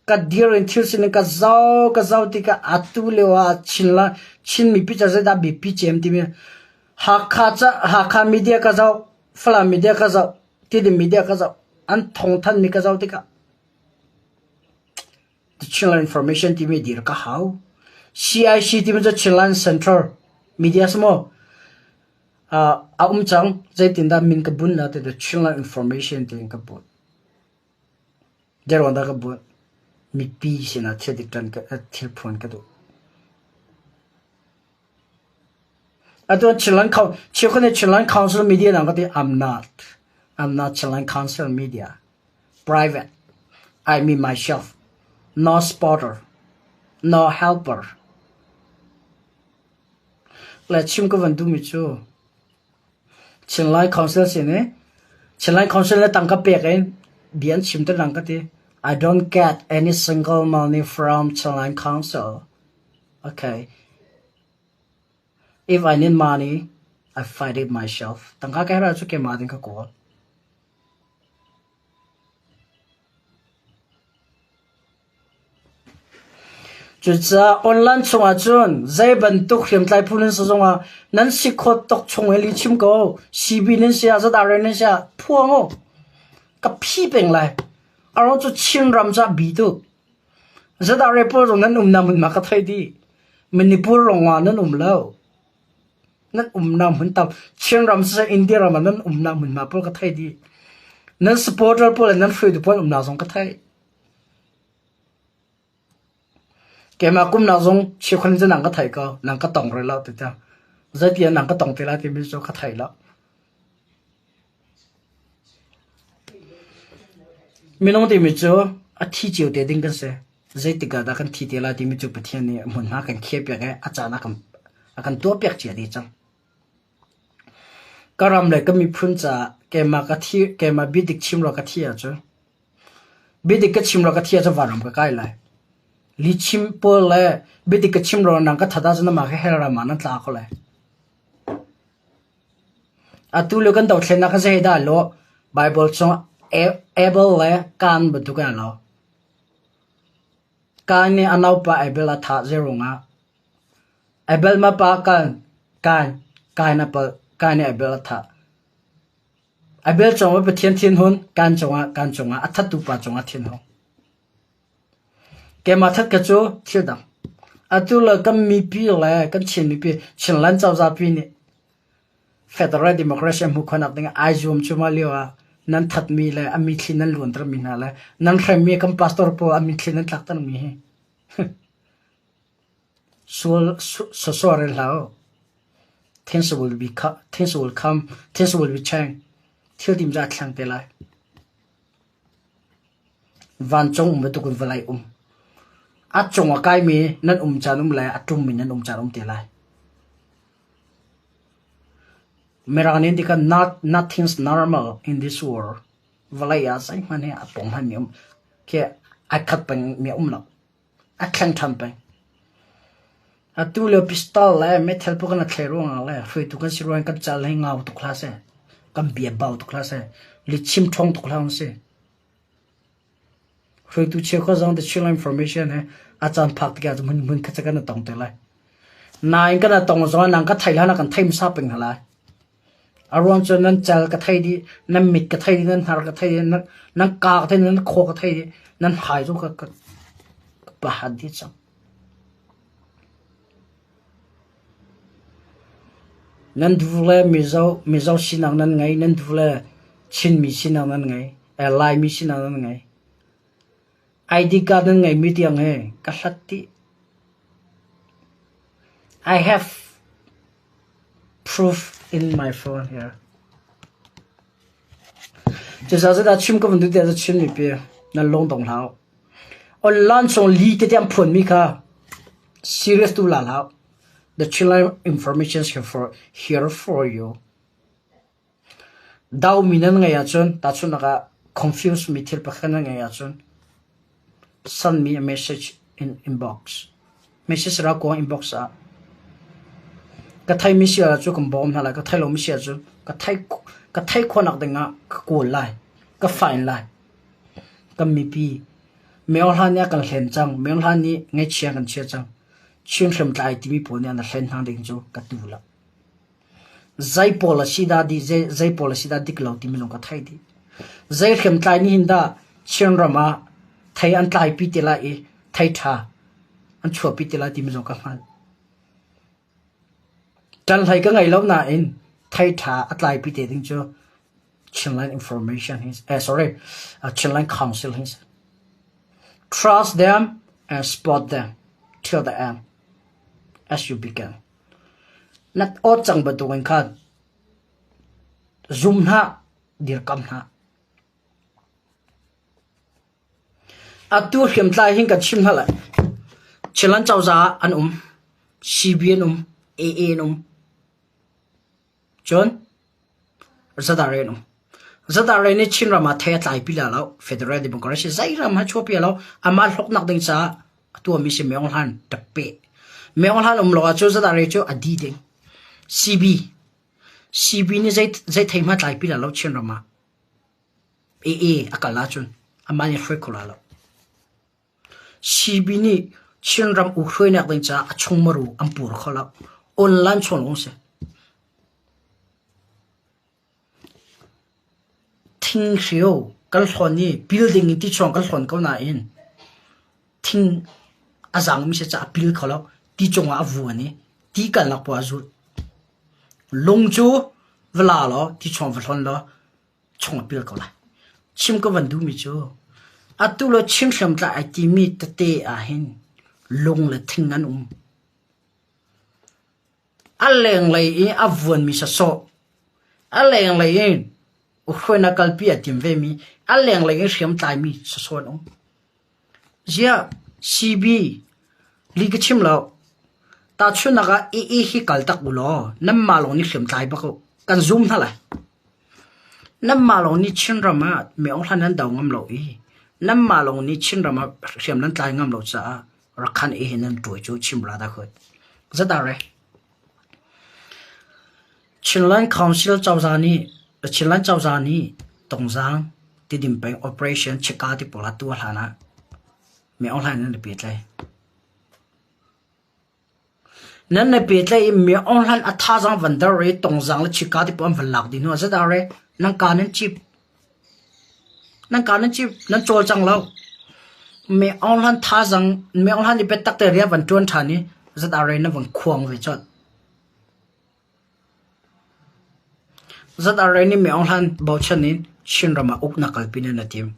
Ka dir in thil sining ka zoh ka zoh tikah atu lio ah Chin mipi ca zeidah biapi cem timi Hakha ca Hakha media ka zoh, Falam media ka zoh, Tidim media ka zoh, an thawngthanhmi ka zoh tikah The Chinland Information timi dir ka hau. CIC timi cu Chinland Central Media si maw? A um cang. Zeitindah min ka bunh la ti The Chinland Information tiin ka bunh. Zeiruang dah ka bunh? Mipi sinah thil dik ṭan thil phuan ka duh. Atu Chinland cheukhat nih Chinland Council Media nang ka ti. I'm not. I'm not Chinland Council Media. Private. I mean myself. No supporter. No helper. Le chim ka van duhmi cu Chinlai Council sin i Chinlai Council le tangka pek in bia an chim te lang ka ti. I don't get any single money from Chinlai Council. Okay. If I need money, I find it myself. Tangka ka herh ahcun keimah ding ka kawl. Cucaah online chungah cun zei bantuk hriamtlai phu nan si zongah nan si khawt tuk chung hi lihchim ko. CB nan si ah ZRA nan si ah phuang u. Ka phi peng lai. Aruang cu Chinram cu a bi tuk. ZRA pawl zong nan umnak hmunhma ka thei dih. Manipur rongah nan um lo. Nan umnak hmun tam Chinram siseh India ram ah nan umnak hmunhma pawl ka thei dih. Nan supporter pawl le nan hruaitu pawl umnak zong ka theih. Keimah kumnak zong cheukhat in nang ka thei ko, nang ka tong rih lo ti tiang. Zeiti ah nang ka tong te lai timi cu ka thei lo. Minung timi cu a thi cio te ding kan si. Zeitik ah dah kan thi te lai timi cu Pathian nih hmunhma kan khiahpiak i a caan a kan, a kan tuahpiak cia dih cang. Ka ram le ka miphun caah keimah ka thi, keimah biadik chim lo ka thi ahcun Biadik ka chim lo ka thi ahcun vanram ka kai lai. Lihchim pawl le biadik ka chim lo nang ka that ahcun amah kha hell ram ah nan tla ko lai. Atu lio kan dothlennak hi zei dah lawh Bible chung Abel le Cain bantuk in a lo. Cain nih a naupa Abel a thah zeiruangah Abel ma pa Cain Cain Cain a palh Cain nih Abel a thah. Abel cungah Pathian thinhun, kan cungah kan cungah a thattu pa cungah thinhung. Keimah that ka cu thil dang. Atu le kan mipi le kan Chin mipi Chinland cozah pi nih Federal Democracy hmuh khawhnak ding ai zuam cuahmah lio ah nan thatmi le a mithli nan luantermi hna le nan hremmi kan pastor pawl a mithli nan tlaktermi hi Sual sawsawh rel hlah u. Things will be things will come, things will be changed. Thil tim cu aa thleng te lai. Vancung um bantuk in vawlei um. A cung a kaimi nan um caan um lai, a ṭummi nan um caan um te lai. Mirang nih an ti kha not, nothing's normal in this world. Vawlei ah zeihmanh hi a pong hmanmi um khi ai khat pengmi a um lo. A thleng ṭhan peng. Atu lio pistol le meithal pu kan thlei ruangah le hruaitu kan si ruang kan cal hi ngau tuk hlah seh. Kan bia bau tuk hlah seh. Lichim ṭhawng tuk hlah sih. Hruaitu cheukhat zong the Chinland Information he a caan phak tikah hmun hmun khat kan tong te lai. Nain kan tong zong nang ka thei hlan ah kan thei hmasa peng hna lai. A ruang cu nan cal ka thei dih, nan mit ka thei dih, nan hnar ka thei dih, nan, nan ka ka thei dih, nan khaw ka thei dih, nan hai zong ka, ka, ka pahat dih cang. Nan duh le Mizo, Mizo sinak nan ngei, nan duh le Chinmi sinak nan ngei, eh, Laimi sinak nan ngei. ID card nan ngeimi tiang hi ka hlat dih. I have proof in my phone here. Cucaah cu dah chim ka van duh tiah cu chim mipi nan lung dong hlah u. Online chung li tete an phuanmi kha serious tu la hlah u. The children information here for, here for you. Daumi nan ngeih ahcun tahchunhnak ah confuse mi thil pakhat nan ngeih ahcun send me a message in inbox. Message ra kuang inbox ah ka theimi si ahcun kan bawm hna lai, ka thei lomi si ahcun ka thei ka thei khawhnak ding ah ka kawl lai, ka find lai. Kan mipi Myo Hlan nih a kan hlen cang, Myo Hlan nih ngaihchia kan chia cang. Chin hriamtlai timi pawl nih an hlen hna ding cu ka tu lo. Zei pawl a si dah dih, zei pawl a si dah dik lo timi zong ka theih dih. Zei hriamtlai nih hin dah Chinram ah thei an tlaipi te lai i thei ṭha an chuahpi te lai timi zong ka hngalh. Ṭanhlei ka ngei lo nain thei ṭha a tlaipi te ding cu Chinland Information hi, eh, sorry, uh, Chinland Council hi si. Trust them and support them till the end as you begin. Na awt cang bantukin khan zum hlah, dirkam hlah. Atu hriamtlai hin kan chim hna lai. Chinland cozah an um, CB an um, AA an um. Cun ZRA an um. ZRA nih Chinram ah thei a tlaipi la lo. Federal Democracy zei ram ha chuahpi lo. Amah hlawknak ding caah a tuahmi si Maung Hlan tape. Maung Hlan um lo ahcun ZRA cu a di ding. CB CB nih zei zei thei hma tlaipi la lo Chinram ah. AA a kal ahcun amah nih hruai kho la lo. CB nih Chinram u hruainak ding caah a chungmaru an pur kho lo. Online chung lawng si. Thinghreu kan hlawn i building in tichuang kan hlawn ko nain thing a zaangmi si caah a pil kho lo. Ti cungah a vuan i ti kalnak poah a zulh. Lung cu va la law tichuang va hlawn law chung a pil ko lai. Chim ka van duhmi cu atu le Chin hriamtlai ai timi tete ahhin lung le thing an um. A lenglei i a vuanmi sawsawh, a lenglei in hruainak kalpi a tim vemi, a lenglei in hriamtlaimi sawsawh an um. Ziah CB li ka chim lo. Tahchunhnak ah AA hi kal tak u law nanmah lawng nih hriamtlai bak u. Kan zum hna lai. Nanmah lawng nih Chinram ah Myo Hlan nan do ngam lo i nanmah lawng nih Chinram ah hriam nan tlai ngam lo caah Rakhan i hin nan ṭuai cu chim ra dah khut. Zedah re? Chinland Council cozah nih Chinland cozah nih Tongzaang Tidim peng operation chika ti pawl a tuah hlan ah mi Aung Hlaing nan i pehtlaih. Nan i pehtlaih i mi Aung Hlaing a thazaang van der i Tongzaang le chika ti pawl an van lak dih hnu ah zedah re? Nan ka nan cip. Nan ka nan cip, nan cawlcang lo. Mi Aung Hlan thazaang, Mi Aung Hlan nih biatak te rian van ṭuan ṭhan i ZRA na van khuang ve colh. ZRA nih Mi Aung Hlan bochan in Chinram ah uknak kalpi nan a tim.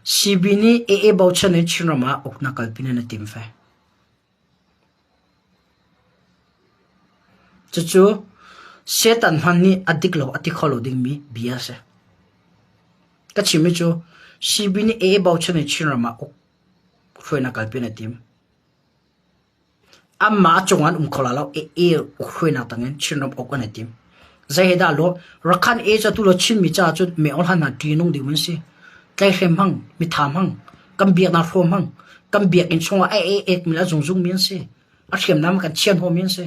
CB nih AA bochan in Chinram ah uknak kalpi nan a tim ve. Cucu Satan hmanh nih a dik lo a ti kho lo dingmi bia a si. Ka chimmi cu CB nih AA bochan in Chinram ah uk hruainak kalpi an i tim. Anmah a cungah an um kho lai lo. AA uk hruainak tangin Chinram uk an i tim. Zei he dah lawh Rakhan AA cu atu lo Chinmi caah cun Meo Hlan hna ṭihnung ding an si. Tlaihrem hmang, mitha hmang, kan biaknak hrawm hmang, kan biakinn chungah a e ekmi le a zungzungmi an si. A hriamnam kan chian hawmi an si.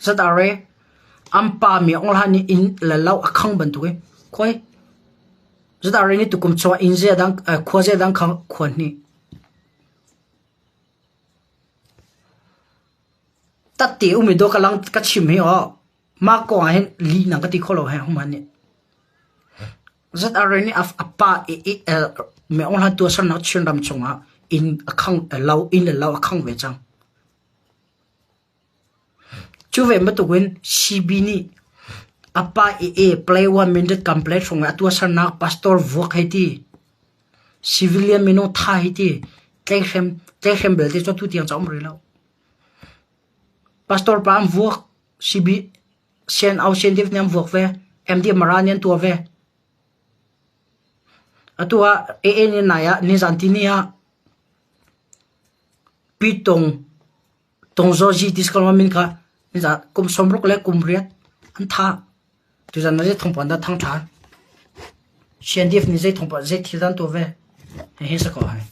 ZRA. An pa mi ong hlan nih inn le lo a khang bantuk in khuai Zata ri nih tukum chung ah inn zeidang khua zeidang kha khua hnih. Tatte um i dawh ka lang ka chim hi aw mah kong ah hin lih nang ka ti kho lo he human nih. Zat a ri nih a pa i me ong hlan tuahsernak Chinram chungah inn a khang lo inn le lo a khang ve cang. Cu ve bantukin CB nih a pa i e play one minute kan play hrawng i a tuahsernak pastor vuak hei ti, civilian minung tha hei ti, tleihrem tleihrem belte cu atu tiang cu a um rih lo. Pastor pa an vuak, CB CNO CNDF nih an vuak ve, MD Mara nih an tuah ve. Atu ah AA nih nai ah nizan tini ah Pitong Tongzaw ti si ko min kha nizan kum 60 le kum riat an thah. Tuzan na zei thawngpang dah thang ṭhan? CNDF nih zei thawngpang zei thil dah an tuah ve? Hihi si ko hai.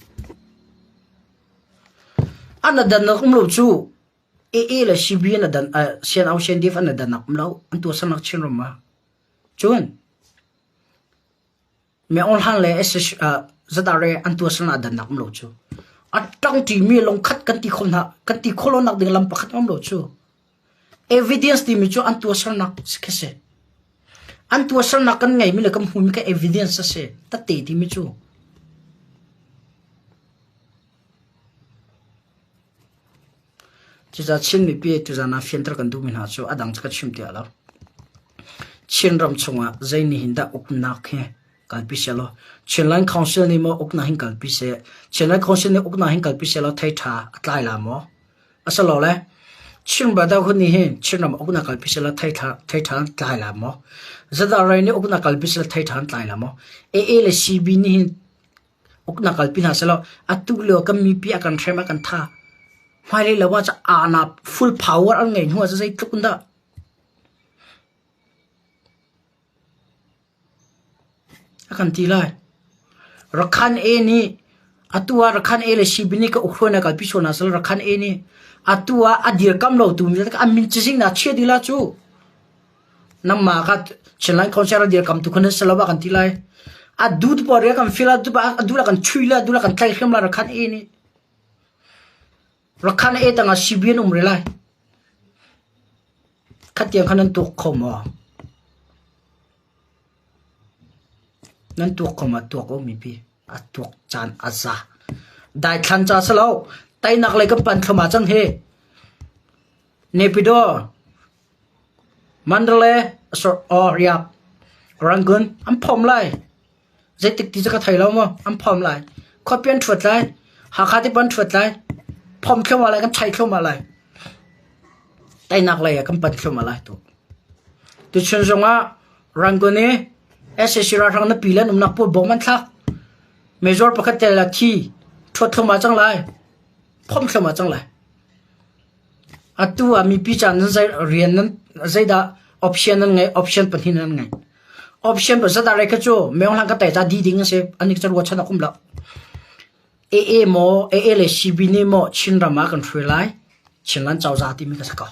An dan um lo cu AA le CB an dan CNO CNDF an dan um lo an tuahsernak Chinram ah. Cun Meaung hlan le ZRA an tuahsernak a dannak um lo cu. A ṭangṭimi lungkhat kan ti kho hna kan ti khawh lonak ding lam pakhat um lo cu. Evidence timi cu an tuahsernak khi si. An tuahsernak kan ngeimi le kan hmuhmi kha evidence a si. Tate timi cu. Cucaah Chin mipi tuzaan ah fianter kan duhmi hna cu a dang cu ka chim tiah lo. Chinram chungah zei nih hin dah uknak hi kalpi sehlaw Chinland Council nih maw uknak hin kalpi seh, Chinland Council nih uknak hin kalpi sehlaw thei ṭha a tlai la maw? Asilole Chin Brotherhood nih hin Chinram uknak kalpi sehlaw thei ṭha thei ṭha an tlai la maw? ZRA nih uknak kalpi sehlaw thei ṭha an tlai la maw? AA le CB nih hin Uknak kalpi hna sehlaw atu lio kan mipi a kan hrem a kan tha. Hmailei lo ah aana full power an ngei hnu ah zeitluk in dah a kan ti lai. Rakhan A nih atu ah Rakhan A le CB nih ka ukhruainak kalpi sual hna sehlaw Rakhan A nih atu ah a dirkam lo tu mi an min cazin na chia dih la cu. Nangmah kha Chinland Council a dirkamtu kha nan si lo ah kan ti lai. A dut pawl ria kan fil a du la kan chui la du la kan tlai hrim la rakhan e nih. Rakhan e tangah CBN um re lai. Khatiang khan nan tuak kho maw? Nan tuak kho ma tuak o mipi. A tuak caan a za. Daithlan ca si lo. Teinak lei kan pan thloma cang hi. Nepidaw Mandalay, riak, Rangoon an phomh lai. Zeitik ti cu ka thei lo maw, an phomh lai. Khuapi an ṭhuat lai, Hakha ti an ṭhuat lai. Phomh thluahmah lai, kan chai thluahmah lai. Teinak lei ah kan pan thluahmah lai tu. Tuchun zongah Rangoon i sac ralhrang na pi le an umnak pawl bom an thlak. Major pakhat tel a thi, ṭhuat thluahmah cang lai. Phomh thluahmah cang lai. Atu ah mipi ca nan zei rian nan zeidah option nan ngeih option pahnih nan ngei. Option pa zadah rei kha cu meong hlang ka tai ta di ding a si anik ca ruachan a um lo. AA maw AA le CB nih maw Chinram ah kan hruai lai Chinland cozah timi ka si ko.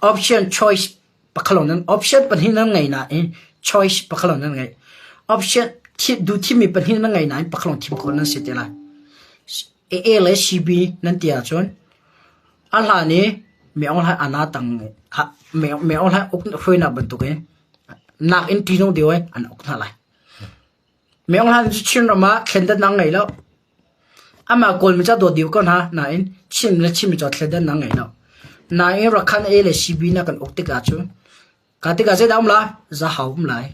Option choice pakhalong nan option pahnih nan ngei nain choice pakhalong nan ngei. Option du thimmi pahnih nan ngei nain pakhalong thim khawh nan si te lai. AA le CB nan ti ahcun a hlan i Mi Aung Hlaing ana tang Mi Aung Hlaing uk hruainak bantukin nak in ṭihnung deuh in an uk hna lai. Mi Aung Hlaing cu Chinram ah thlendannak ngei lo. Amah Kawlmi ca dawt deuh ko hna nain Chin le Chinmi ca thlendannak ngei lo. Nain Rakhan A le CB na kan uk tikah cun Ka tikah zeidah um lai? Zahau um lai.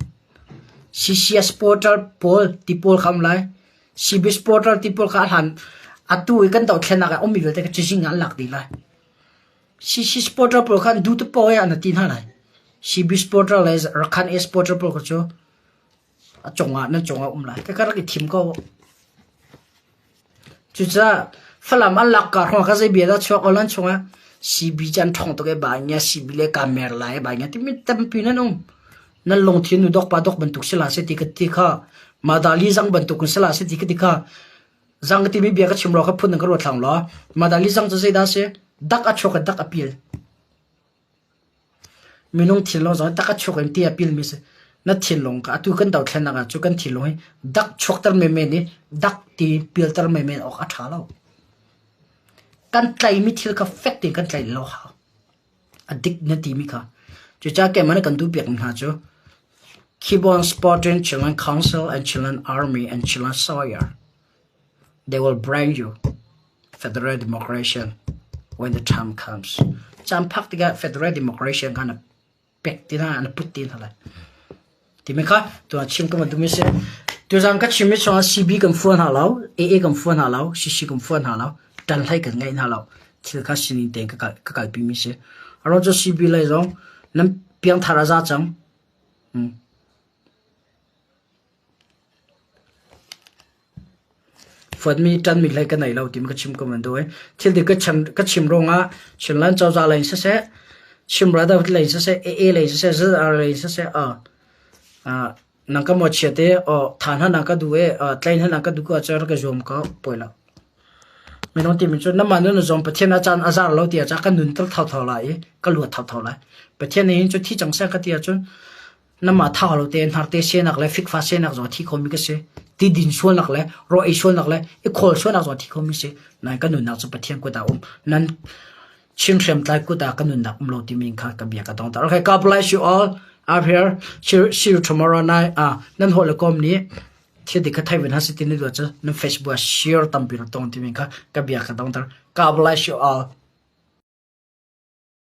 CCS portal pawl ti pawl kha um lai. CBS portal ti pawl kha a hlan atu i kan dohthlennak ah ummi vialte kha cizing ah an lak dih lai. CCS portal pawl kha an duh tu paoh ah an ti hna lai. CBS portal le Rakhan S portal pawl kha cu a cungah nan cungah um lai. Ka rak i thim ko. Cucaah Falam an lak kar hrawng kha zei bia dah chuak aw chungah CB cu an ṭhawng tuk i ba ngia CB le ka mer lai ba ngia timi tampi nan um. Nan lungthin nu dok pa dok bantuk si la se ti ka ti kha Madali zang bantuk in si la se ti ka ti kha zang ka timi bia ka chim ro kha phun ka ruat thlang law Madali zang cu zeidah si dak a chuak i dak a pil. Minung thinlung zong tak a chuak in ti a pilmi si. Na thinlung kha atu kan dothlennak ah cu kan thinlung hi dak chuakter menmen i dak ti pilter menmen awk a ṭha lo. Kan tlaimi thil kha fek tein kan tlaih lo hau. A dik na timi kha. Cucaah keimah nih kan duhpiak hna cu keep on supporting Chinland Council and Chinland Army and Chinland Sawyer. They will bring you federal democracy when the time comes. Caan phak tikah federal democracy kha na pek ti hna, na put ti hna lai. Timi kha tuah chim ka van duhmi si. Tuzaan ka chimmi chungah CB kan fuan hna lo, AA kan fuan hna lo, CC kan fuan hna lo, ṭan hlei kan ngeih hna lo. Thil kha sining tein ka kal, ka kalpimi si. Aruang cu CB lei zong nan piangthar a za cang. Hmm. Fuatmi ṭanmi hlei ka nei lo timi ka chim ko man duh i thil dik ka chim ruangah Chinland cozah lei in siseh, Chin Brotherhood lei in siseh, AA lei in siseh, ZR lei in siseh, nang ka mawhchiat i tha hna na ka duh i tlai hna na ka duh ko ahcun rak i zuam ko, poi lo. Minung timi cu namah nun na zuam Pathian a caan a zar lo ti ahcun ka nun tal thotho lai i ka luat thotho lai. Pathian nih hin cu thi cang seh ka ti ahcun Namah thau lo tein hnarte senak le fikfa senak zong a thi khomi ka si. Ti din sualnak le raw ei sualnak le i khawl sualnak zong a thi khomi si. Nain ka nunnak cu Pathian kut ah um. Nan Chin hriamtlai kut ah ka nunnak um lo timi kha ka bia ka dongter. Okay, God bless you all. Up here. See you tomorrow night. Ah, nan hawi le kom nih thil dik kha thei ve hna si ti ni duh cu nan Facebook ah share tampi rak tong timi kha ka bia ka dongter. God bless you all.